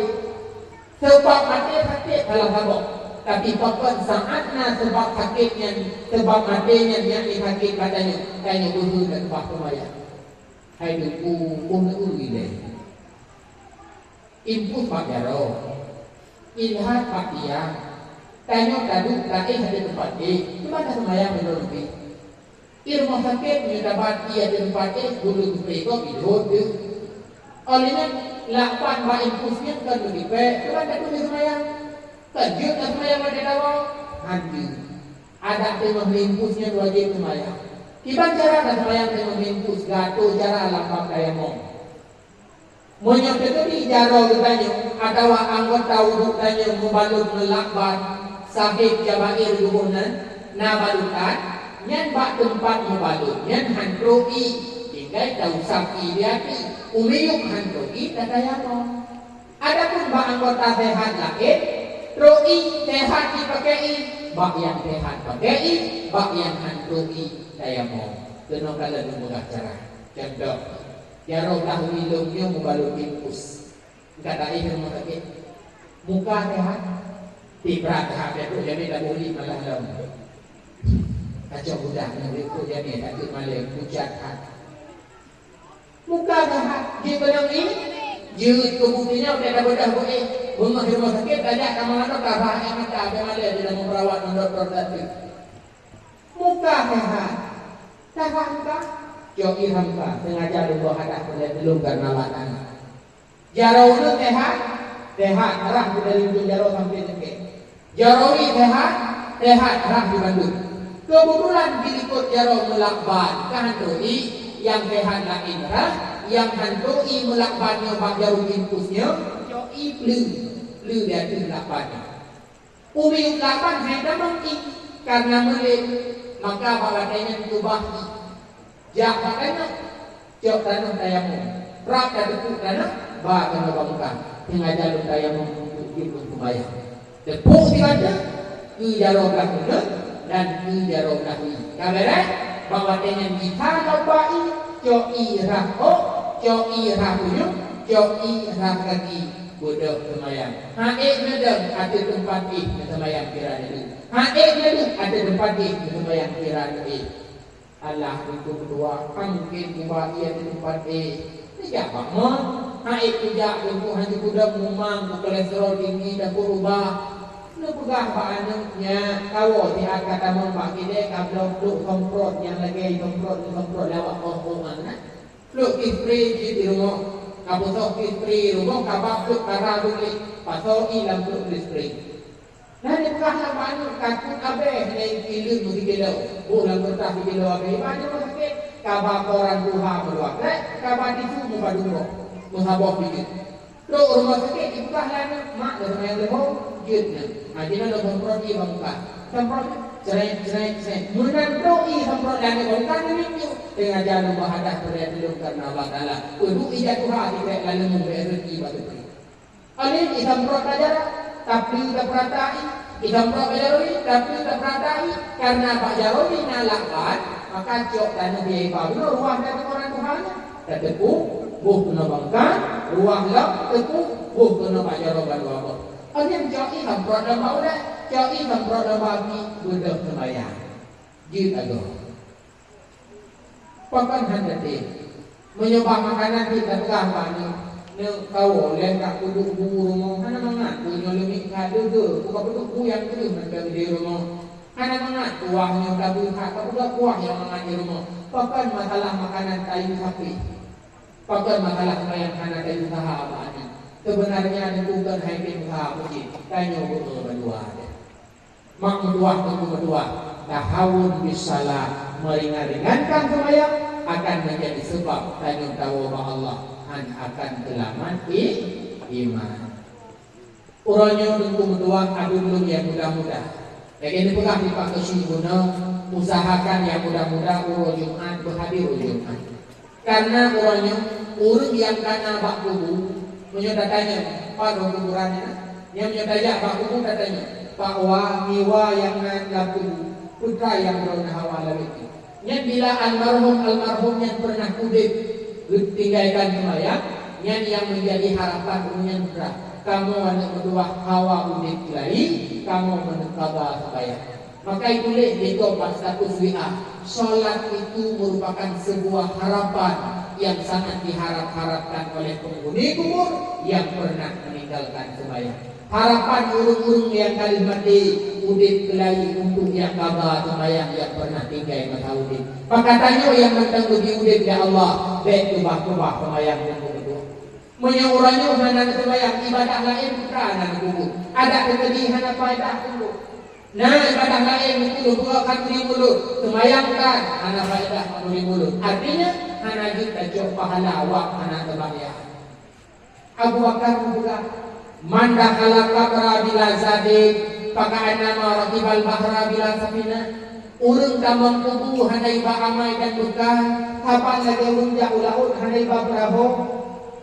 Sebab maté sakét salah saboh. Tapi pakon saat na sebab sakét nyan, sebab maté nyan, nyan sakét batanyoe, tanyoe beuhe dan keubah seumayang. Hai Teungku, boh na ureuëng ilée. Infus bak jaroe, ilhat bak tiang, tanyoe taduek taéh ateueh teumpat éh, kiban taseumayang meunurot neubi. Di rumoh sakét meunyoe tabat ié ateueh teumpat éh, bulu teupée gob idot deuh. Óh lheueh nyan, lakban bak infus nyan kon meudipék, kiban taduek taseumayang. Kon jeuet taseumayang watée tawoe, han jeuet. Adak teungoh meuinfus nyan wajéb seumayang. Kiban cara taseumayang teungoh meuinfus, gatoe cara lam bab tayamom. Meunyoe teukeudi jaroe geutanyoe atawa anggota uduk tanyoe meubalot ngon lakban, sabé jabair geuboh nan na balotan, nyan bak teumpat meubalot nyan han trok ié, tinggai tausab ié di ateueh, u miyueb han trok ié tatayamom. Adapun bak anggota sehat laén, trok ié sehat jipakée ié, bak nyang sehat pakée ié, bak nyang han trok ié tayamom. Keunoe ka lôn peugah cara. Contoh, jaroe blah wie lôn nyoe meubalot infus. Ka taéh rumoh sakét. Muka sehat. Tibra sehat, bék trok jamé taboh li malah lom. Kacok budak nyoe, bék trok jamé takheun malée, pucat that. Muka sehat, jeuet keunong ié, jeuet keu bukeuti nyoe, bék tabeudoh beu éh. Beungoh rumoh sakét, tajak ka meulanok, ka rhah éh mata, bék malée, di dalam peurawat ngon dokto teuh. Muka sehat. Sehat muka? Cok ié rhah muka. Sengaja lôn bak hadah peureulée teulông kareuna Allah Taala. Jaroe ulôn sehat? Sehat. Rhah dari ujong jaroe sampoe teuke. Jaroe ié sehat? Sehat. Rhah di bandum. Keubeutulan di likot jaroe meulakban. Ka han trok ié. Nyang sehat laén rhah. Nyang han trok ié meulakban nyoe bak jarum infus nyoe. Cok ié pleue. Pleue di ateueh lakban nyoe. U miyueb lakban hai tamong ié, kareuna meulét, maka bak watée nyan keubah ié. Jak bak tanoh, cok tanoh tayamom. Rab tateupuk tanoh, ba keunoe bak muka. Teungoh jaroe tayamom untuk jeuet ngon seumayang. Teupuk sibateue, keu jaroe blah uneuk dan keu jaroe blah wie. Ka beureh, bak watée nyan gisa lom ba ié, cok ié rhah ôk, cok ié rhah punyueng, cok ié rhah gaki. Beudôh seumayang. Han ék neudong ateueh teumpat éh neuseumayang kira neudong. Han ék neudong ateueh teumpat éh neuseumayang kira neuéh. Alah, Teungku meutuwah, han mungken kuba ié ateueh teumpat éh. Neujak bak mon. Han ék kujak, Teungku, han jipudong mumang, ku kolesterol tinggi, takot ubah. Neupeugah bak aneuk nyan, kawoe siat ka tamong bak keudée, ka bloe trok semprot nyang lagée semprot, neusemprot lé awak kong-kong nyan. Pluek keu spray jeuet di rumoh. Ka peusoh keu spray rumoh, ka ba pluek kara dum lé, pasoe ié lam pluek keu spray. Na neupeugah lam bak aneuk, takot abéh lé ileuen meusikilo. Boh lam keureutah sikilo abéh, iba di rumoh sakét. Ka ba koran tuha meudua krek, ka ba tisu meupadum boh, meusaboh bijéh. Trok rumoh sakét, dipeugah lé aneuk, "Mak, dah seumbahyang leuhô, jeuet nyoe." Ha, jinoe lôn semprot ie bak muka. Semprot, cret, cret, cret. Meunan trok ie semprot lé aneuk bak muka, nyan jeuet. Teungaja lôn meuhadah peuraya tulông kareuna Allah Taala. Peuduek ija tuha, ditrek lam leumô, bèk rhot ie bak teupeu. Aneuk isemprot bak jaroe, tapi tapeurata ie. Isemprot bak jaroe, tapi tapeurata ie. Kareuna bak jaroe na lakban, maka cok tanoh biaya iba bunoe ruah dan teumpat tuha nyan. Tateupeue, boh keunoe bak muka, ruah lom, teupeue, boh keunoe bak jaroe bandua boh. Óh nyan cok ie semprot lam bak ulèe, cok ie semprot lam bak gaki, beudôh seumbahyang. Jeuet agoe. Pakon hana teuntèe. Meunyoe bak makanan cit tapeugah bak aneuk, "Neuk, kawoe lé ka peuduek bu rumoh, hana mangat bu nyoe leumiek that deuh, bu ka peuduek bu nyang keuh mantong di rumoh." Hana mangat kuah nyoe ka beuhat, ka peugah kuah nyang mangat di rumoh. Pakon masalah makanan tayue sapi? Pakon masalah seumbahyang hana tayue usaha bak aneuk? Seubeunarnya neuk bukon hai tém usaha peucit, tanyoe beu-e bandua. Mak meutuah, teungku meutuah, tahawun bis shalah, meringan-ringankan seumbahyang akan menjadi sebab tanyoe tawoe bak Allah, han akan teulamat i-, iman. Uroe nyoe teungku meutuah, aduen lôn nyang mudah-mudah. Lagèe neupeugah di Pak Keuchik bunoe, usahakan nyang mudah-mudah uroe Jumat beuhadir uroe Jumat. Kareuna uroe nyoe, ureueng nyang ka na bak kubu, meunyoe tatanyong, "Pat rôh kuburan nyan?" Nyan meunyoe tajak bak kubu tatanyong, "Pakwa, miwa nyang na lam kubu, peue treuk nyang droeneuh hawa lawét nyoe?" Nyan bila almarhum, almarhum nyan peureunah udép geutinggaikan seumayang, nyan nyang meunjadi harapan ureueng nyan putra. Kamoe aneuk meutuah hawa udép keulayi, kamoe meuneukaba seumayang. Maka itulah digob bak status W A, salat itu merupakan sebuah harapan yang sangat diharap-harapkan oleh penghuni kubur yang pernah meninggalkan sembahyang. Harapan ureueng-ureueng nyang ka lheueh maté udép keulayi untuk nyang kaba sembahyang nyang pernah tinggai masa udép. Maka tanyoe nyang mantong geubri udép, ya Allah, bèk keubah-keubah sembahyang keu ulôn. Meunyoe uroe nyoe hana neuseumbahyang, ibadah laén peue treuk hana neupeubeuet. Adak teukeudi hana paedah teungku. Na ibadah laén, beutôi, beureukat bri mulod, seumayang that hana faedah bri mulod. Artinya, hana jeuet tacok pahala awak hana seumayang. Abu Bakar geupeugah, "Man dakhala qabra bila zadin, faka'annama rakibal bahra bila safinah." Ureueng tamong kubu hana iba amai dan beukah, saban lagèe ureueng jak u laôt hana iba peurahô.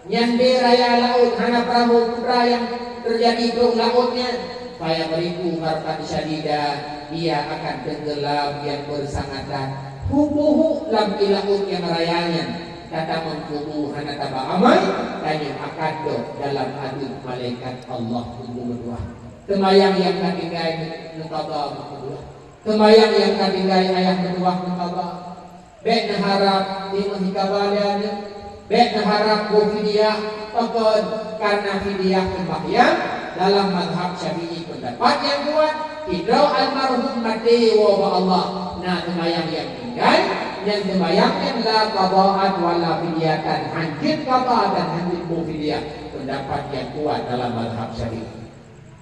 Nyan dèh raya laôt hana peurahô, peue treuk nyang teujadi trok laôt nyan. Fayadriku gharqan syadida, dia akan tenggelam nyang beusangatan. Huboh lam ié laôt nyang raya nyan, tatamong kubu hana taba amai, tanyoe akan dok dalam adeuen malaikat Allah Teungku meutuah. Seumayang nyang ka tinggai neukaba meutuah. Seumayang nyang ka tinggai ayah meutuah neukaba. Bèk neuharab timeung hikaba lé aneuk. Bèk neuharab boh fidyah. Pakon? Kareuna fidyah seumbahyang dalam mazhab Syafi'i peundapat nyang kuat. Sidroe almarhum maté woe bak Allah, na seumayang nyang tinggai, nyan seumayang nyan la qadaan wa la fidyatan, hanjeuet qada dan hanjeuet boh fidyah. Peundapat nyang kuat dalam mazhab Syafi'i.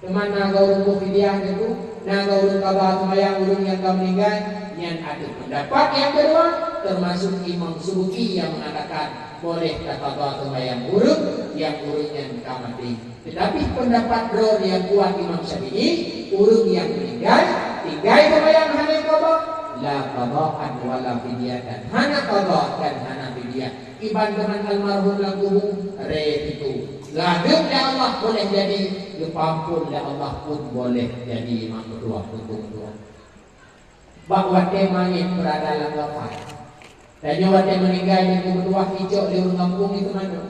Teuma na goe ureueng boh fidyah nyan tu, na goe ureueng kaba seumayang ureueng nyang ka meuninggai, nyan ateueh peundapat nyang keudua, teumasuk Imam Subki nyang meungatakan boleh takaba seumayang ureueng nyang ureueng nyan ka maté. Teutapi peundapat droe nyang kuat Imam Syafi'i, ureueng nyang meuninggai, tinggai seumayang hana kaba, la qadaan wa la fidyatan, hana kaba dan hana fidyah. Iban keunan almarhum lam kubu, ré situ. Geudeueng lé Allah boleh jadi, geupeuampôn lé Allah pun boleh jadi, mak meutuah, teungku meutuah. Bak watèe manyét beurada lam kafan. Tanyoe watèe meuninggai, teungku meutuah, icok lé ureueng gampông iteumanoe.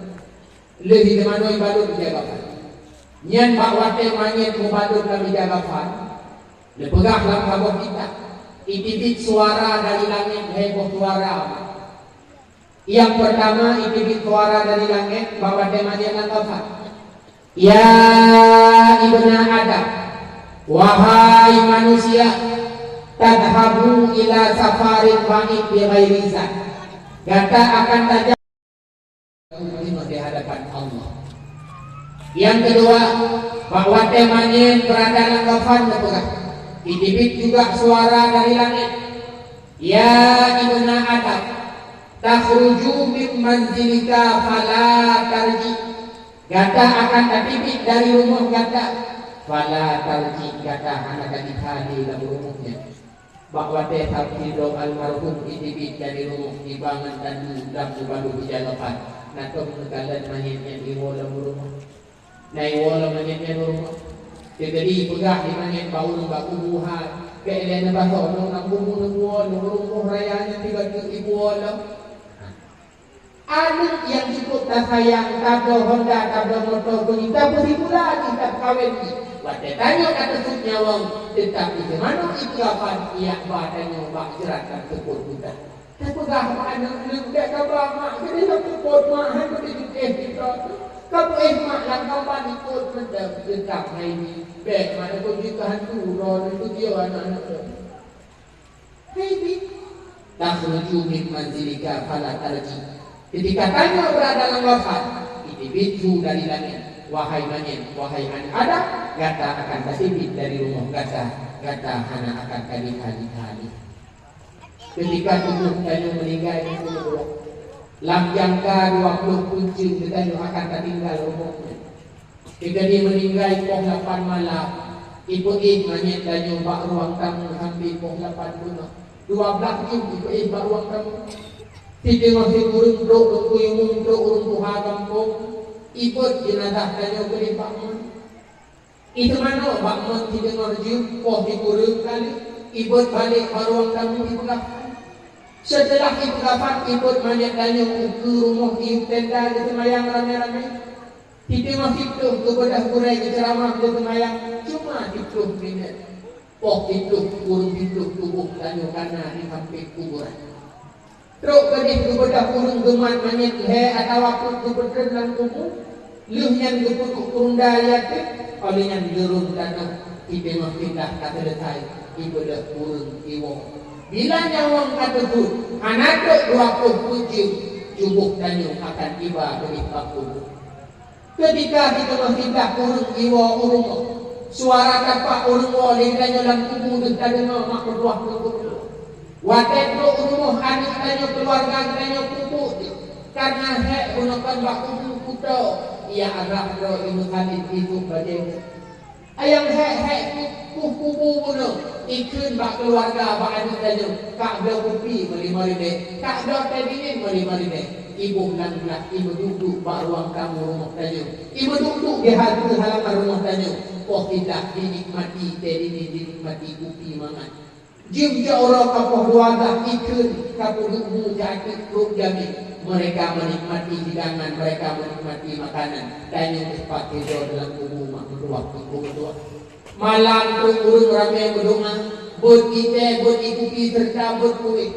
Lheueh iteumanoe ibalot ija kafan. Nyan bak watèe manyét meubalot lam ija kafan, neupeugah lam saboh kitab, iteubiet suara dari langét, lhèe boh suara. Nyang peurtama, iteubiet suara dari langét bak watèe manyét lam kafan, "Ya ibna Adam, wahai manusia, tadhhabu ila safarin ba'id bi ghairi zad. Gata akan tajak di hadapan Allah." Nyang keudua, bak watèe manyét beurada lam kafan neupeugah, iteubiet juga suara dari langét, "Ya ibna Adam, takhruju min manzilika fala tarji." Gata akan tateubiet dari rumoh gata, fala tarji, gata hana tajiteubiet lé lam rumoh nyan. Bak watée sabe sidroe almarhum jiteubiet dari rumoh, jiba ngon tandu lam mubaloe ija gafan, na tom neukalon manyét nyan iwoe lam rumoh. Na iwoe lam manyét nyan u rumoh. Teukeudi peugah lé manyét bak ureuëng bak kubu hai, bék lé neubasoe lôn lam kubu, neuwoe lôn u rumoh raya nyan tiba-tiba iwoe lom. Aneuëk nyang cukup tasayang, tabloe honda, tabloe moto keu jih, tapeusikula jih, tapeukawen jih. Watée tanyoe ka teusut nyawöng, teutap di seumanok ipeugafan, ijak ba tanyoe bak jrat lam seupôt buta. Tapeugah bak aneuëk, "Aneuëk, bék kaba mak keudeh lam seupôt, mak hana meuteujeuet éh sidroe. Kapeuéh mak lam kaban ikot mantong, teutap hai nyoe. Bék mak, takot jih keu hantu, droeneuh peujeuet aneuëk-aneuëk droeneuh." Hai nyoe, "Takhruju min manzilika fala tarji." Ketika tanyoe beurada lam gafan, jiteubiet su dari langét, "Wahai manyét, wahai aneuëk Adam, gata akan tateubiet dari rumoh gata, gata hana akan tajiteubiet lé." Ketika tuboh tanyoe meuninggai, lam jangka dua ploh peuet jeuem geutanyoe akan tatinggai rumoh nyan. Ketika meuninggai poh lapan malam, ipeuéh manyét tanyoe bak ruang tamu sampoe poh lapan bunoe. Dua blaih jeuem ipeuéh bak ruang tamu. Siteungoh sikureueng trok ureuëng kuyueng, trok ureuëng tuha gampông, ibeuet jeunazah tanyoe keu bak mon. Iseumanok bak mon siteungoh jeuem, poh sikureueng kali, ibeuet balek bak ruang tamu ipeugafan. Seuteulah ipeugafan, ibeuet manyét tanyoe ukeue rumoh, iyueb tenda geuseumayang ramé-ramé. Siteungoh siploh geubeudôh gurée geuceuramah geuseumayang cuma siploh minét. Poh siploh, ureuëng siploh tuboh tanyoe kana di sampéng kuburan. Trok keudeh geubeudôh ureuëng geumat manyét lhée atawa peuet geupeutreun lam kubu, lheueh nyan geupeuduek peurunda yatim, óh lheueh nyan geurhom tanoh, siteungoh teuka ka seuleusai, ibeudôh ureuëng iwoe. Bila nyawöng ka teupeu, hana trok dua ploh peuet jeuem, tuboh tanyoe akan iba keudeh bak kubu. Ketika siteungoh teuka ureuëng iwoe u rumoh, suara tapak ureuëng woe lé geutanyoe lam kubu deuh tadeungoe mak meutuwah keu kubu. Watée trok u rumoh aneuëk tanyoe, keuluwarga geutanyoe peubuet jih, kareuna hék bunoe kon bak kubu kuto, ia arah droe imeusalin isuek bajée. Ayang hék-hék kuh kubu bunoe, ikheun bak keuluwarga, bak aneuëk tanyoe, "Kak bloe kupi meulima ribée, kak bloe tée dingin meulima ribée." Iboh lam glah, imeuduek-duek bak ruang tamu rumoh tanyoe, imeuduek-duek di hal-, halaman rumoh tanyoe. Poh teuka dinikmati tée dingin, dinikmati kupi mangat. Jeuem jak uroe ka poh dua glah, ikheun ka peuduek bu jak ateueh trok jamé. Mereka menikmati hidangan, mereka menikmati makanan. Tanyoe teumpat tidur dalam kubu mak meutuwah, kubu meutuwah. Malam trok ureuëng ramé meudoá, beuet ié tée, beuet ié kupi, seureuta beuet kueh.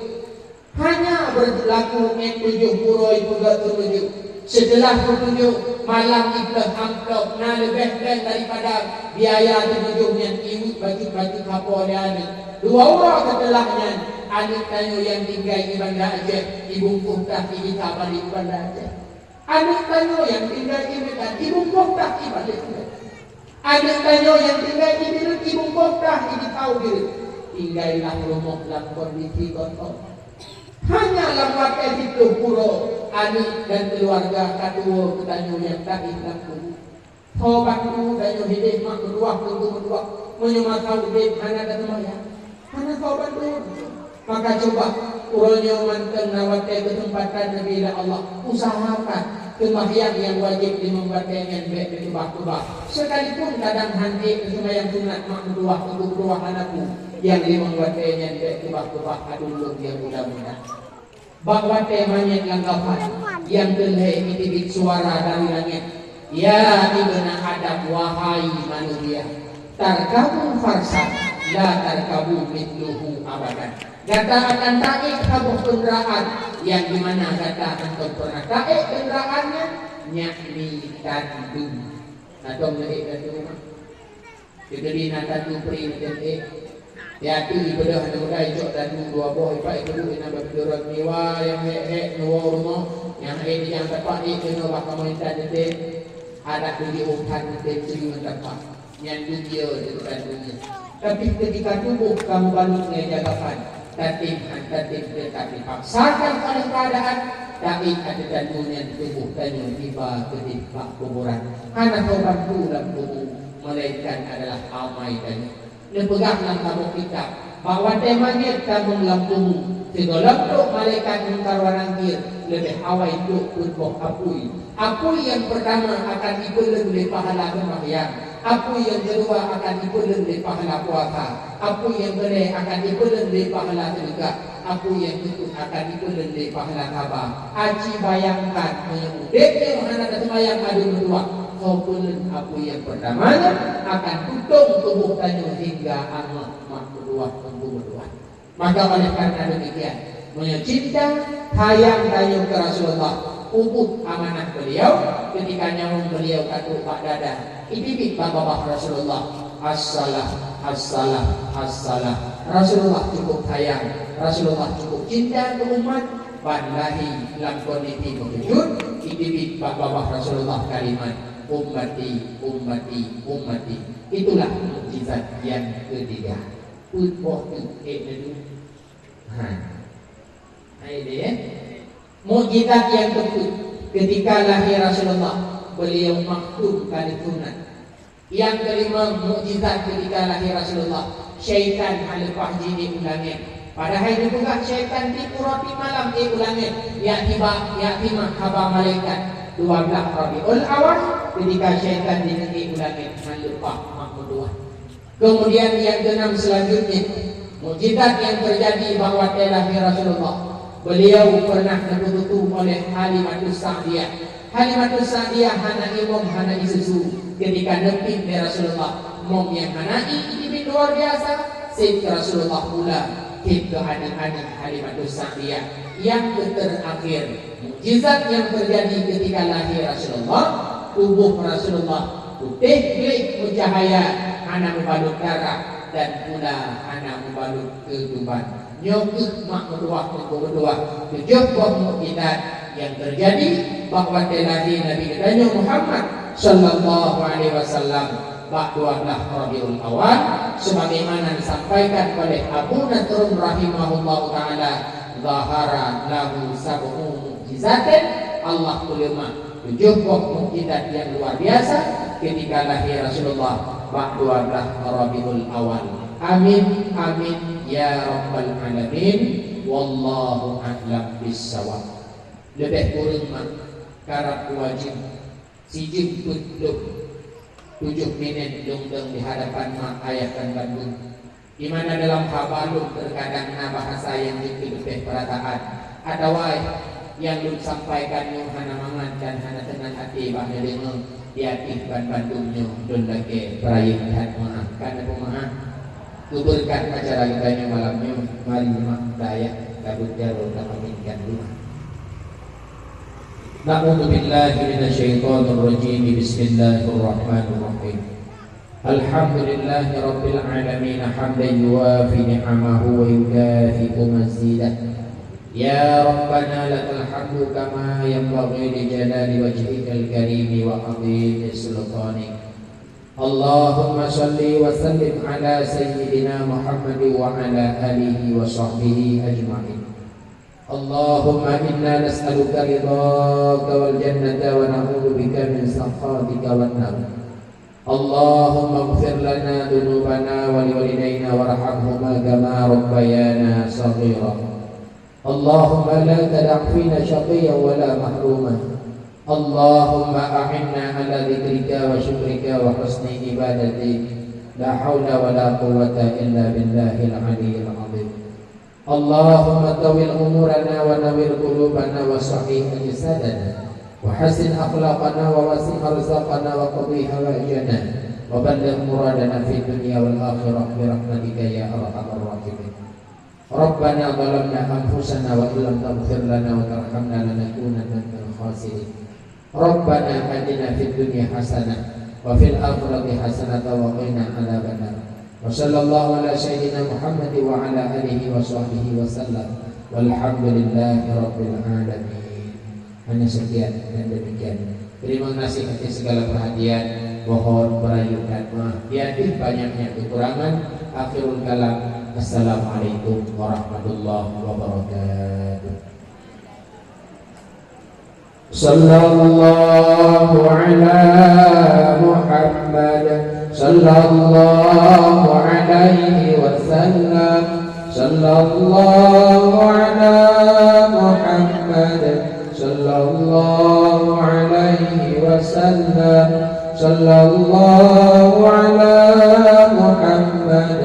Hanya beurlaku ngon tujoh uroe peugét seutujoh. Seuteulah seutujoh, malam ibleuh amplop na leubeh péng daripada biaya seutujoh nyan, iweuek bacut-bacut sapo lé aneuëk. Dua uroe seuteulah nyan, aneuëk tanyoe nyang tinggai di Banda Aceh, ibungkôh tah, igisa balek u Banda Aceh. Aneuëk tanyoe nyang tinggai di Medan, ibungkôh tah, ibalek u Medan. Aneuëk tanyoe nyang tinggai di Bireuen, ibungkôh tah, igisa u Bireuen. Tinggailah rumoh lam kondisi kosong. Hanya lam watée siploh uroe, aneuëk dan keuluwarga ka tuwoe keu tanyoe nyang taéh lam kubu. Soe bantu tanyoe hideh mak meutuwah, teungku meutuwah, meunyoe masa udeb hana taseumayang? Hana soe bantu. Maka cuba, uroe nyoe mantong na watée keuseumpatan neubri lé Allah, usahakan seumayang nyang wajéb limong watée nyan bék neukeubah-keubah. Sekalipun kadang han ék neuseumayang sunat mak meutuwah, teungku meutuwah, hana peue, nyang limong watée nyan bék keubah-keubah, aduen lôn nyang muda-muda. Bak watée manyét lam gafan, nyang keu lhée jiteubiet suara dari langét, "Ya ibna Adam, wahai manusia, tarkabu farsan, la tarkabu mithluhu abadan." Gata akan taék saboh keundraan, nyang dimana gata hántom peureunah taék keundraan nyan, yakni tandu. Atau meuék tandu mah. Keudeh na tandu pri meuteumé. Ya tu ibeudôh aneuk muda icok tandu dua boh, ipak ipeuduek inan bak keudroe miwa nyang hék-hék neuwoe rumoh, nyang ék nyang teupah ék keunoe bak kamoe intan teuntèe. Adak tu jiôh that teuntèe siuroe teupah. Nyan dunia teuka dunia. Tapi ketika tuboh ka meubalot ngon ija gafan, tatem han tatem teutab dipaksakan oleh keuadaan, Taék ateueh tanyoe nyan tuboh tanyoe iba keudeh bak kuburan. Hana soe bantu lam kubu, melainkan adalah amai tanyoe. Neupeugah lam saboh kitab, bak watée manyét tamong lam kubu, sigohlom trok malaikat Mungkar wa Nakir, leubeh awai trok peuet boh apui. Apui nyang peurtama akan ipeuleueng lé pahala seumayang, apui nyang keudua akan ipeuleueng lé pahala puasa, apui nyang keulhée akan ipeuleueng lé pahala seudeukah, apui nyang keupeuet akan ipeuleueng lé pahala saba. Aci bayangkan, meunyoe udeb nyoe hana taseumayang adu meutuwah, soe peuleueng apui nyang peurtama nyan akan tutong tuboh tanyoe hingga angoh mak meutuwah teungku meutuwah. Maka oleh karena demikian, meunyoe cinta, sayang tanyoe keu Rasulullah, ubit amanah beliau, ketika nyawöng beliau ka trok bak dada, iteubiet bak babah Rasulullah, "As-salah, as-salah, as-salah." Rasulullah cukup sayang, Rasulullah cukup cinta keu umat, ban lahé lam kondisi meukeujot, iteubiet bak babah Rasulullah kalimat, "Ummati, ummati, ummati." Itulah mukjizat yang ketiga. Peuet boh teuk ék neudeuh. Ha. Hai deh, ya. Mukjizat yang keupeuet, ketika lahé Rasulullah, beliau maktum ka lheueh sunat. Yang kelima, mukjizat ketika lahé Rasulullah, syaitan hana leupah jih ék u langét. Padahai dipeugah syaitan tiep uroe tiep malam ék u langét, jak tiba, jak timah haba malaikat. Dua blaih Rabiul Awal, ketika syaitan jineuk ék u langét, hana leupah mak meutuwah. Kemudian yang keenam selanjutnya, mukjizat yang terjadi bak watée lahé Rasulullah. Beliau pernah neupeututoe oleh Halimatus Sa'diyah. Halimatus Sa'diyah hana imum, hana isusu. Ketika neupiep lé Rasulullah, mum nyang hana ié, ié luar biasa. Seb keu Rasulullah pula, seb keu aneuk-aneuk Halimatus Sa'diyah. Yang terakhir, mukjizat yang terjadi ketika lahé Rasulullah, tuboh Rasulullah putéh gleh meucahaya, hana meubalot darah dan pula hana meubalot keutuban. Nyoe kheueh mak meutuwah teungku meutuwah, tujoh boh mukjizat yang terjadi bak watée lahé Nabi geutanyoe Muhammad sallallahu alaihi wasallam bak dua blaih Rabiul Awal, sebagaimana disampaikan oleh Abu Nasrun rahimahullahu taala, "Zahara lahu sab'u mu'jizatin," Allah peuleumah tujoh boh mukjizat yang luar biasa ketika lahé Rasulullah bak dua blaih Rabiul Awal. Amin, amin, ya rabbal alamin. Wallahu a'lam bissawab. Leubeh kureueng mak karab wajéb sijeuem peuet ploh tujoh minét lôn dong di hadapan mak ayah dan bandum. Di mana dalam haba lôn terkadang na bahasa nyang jeuet keu leubeh peurataan, atawa nyang lôn sampaikan nyoe hana mangat dan hana teunang até bak neudeungoe, di ateueh ban bandum nyoe lôn lakée peurayeuk that meu'ah. Ka neupeumaaf. Keu beureukat acara geutanyoe malam nyoe, mari mak dan ayah tabeuet jaroe, taaminkan doa. A'udzubillahi minasyaitonirrajim. Bismillahirrahmanirrahim. Alhamdulillahi rabbil alamin, hamdan yuwafi ni'amahu wa yukafi'u mazidah. Ya Rabbana, lakal hamdu kama yanbaghi li jalali wajhikal karimi wa 'azimi sultanik. Allahumma shalli wa sallim ala sayyidina Muhammad wa ala alihi wa sahbihi ajma'in. Allahumma inna nas'aluka ridhaka wal jannata wa na'udzu bika min sakhatika wan nar. Allahumma ighfir lana dzunubana wa liwalidaina warhamhuma kama rabbayana shaghira. Allahumma la tada' fina syaqiyyan wa la mahruma. Allahumma a'inna ala dzikrika wa syukrika wa husni ibadatik. La haula wa la quwwata illa billahil aliyyil azim. Allahumma tawwil umurana wa nawwir qulubana wa sahhih ajsadana wa hassin akhlaqana wa wasi' arzaqana wa qadhi hawaijana wa balligh muradana fid dunya wal akhirah bi rahmatika ya arhamar rahimin. Rabbana zalamna anfusana wa illam taghfir lana wa tarhamna lanakunanna minal khasirin. Rabbana atina fid dunya hasanah wa fil akhirati hasanatan wa qina adzabannar. Wa sallallahu ala sayyidina Muhammad wa ala alihi wa sahbihi wa sallam. Walhamdulillahi rabbil alamin. Hanya sekian dan demikian. Terima kasih atas segala perhatian. Mohon peurayeuk dan maaf di ateueh banyaknya kekurangan. Akhirul kalam. Assalamualaikum warahmatullahi wabarakatuh. Sallallahu ala Muhammad, sallallahu alaihi wasallam. Sallallahu ala Muhammad, sallallahu alaihi wasallam. Sallallahu ala Muhammad,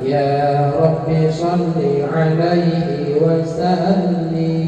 ya Rabbi salli alaihi wasallim.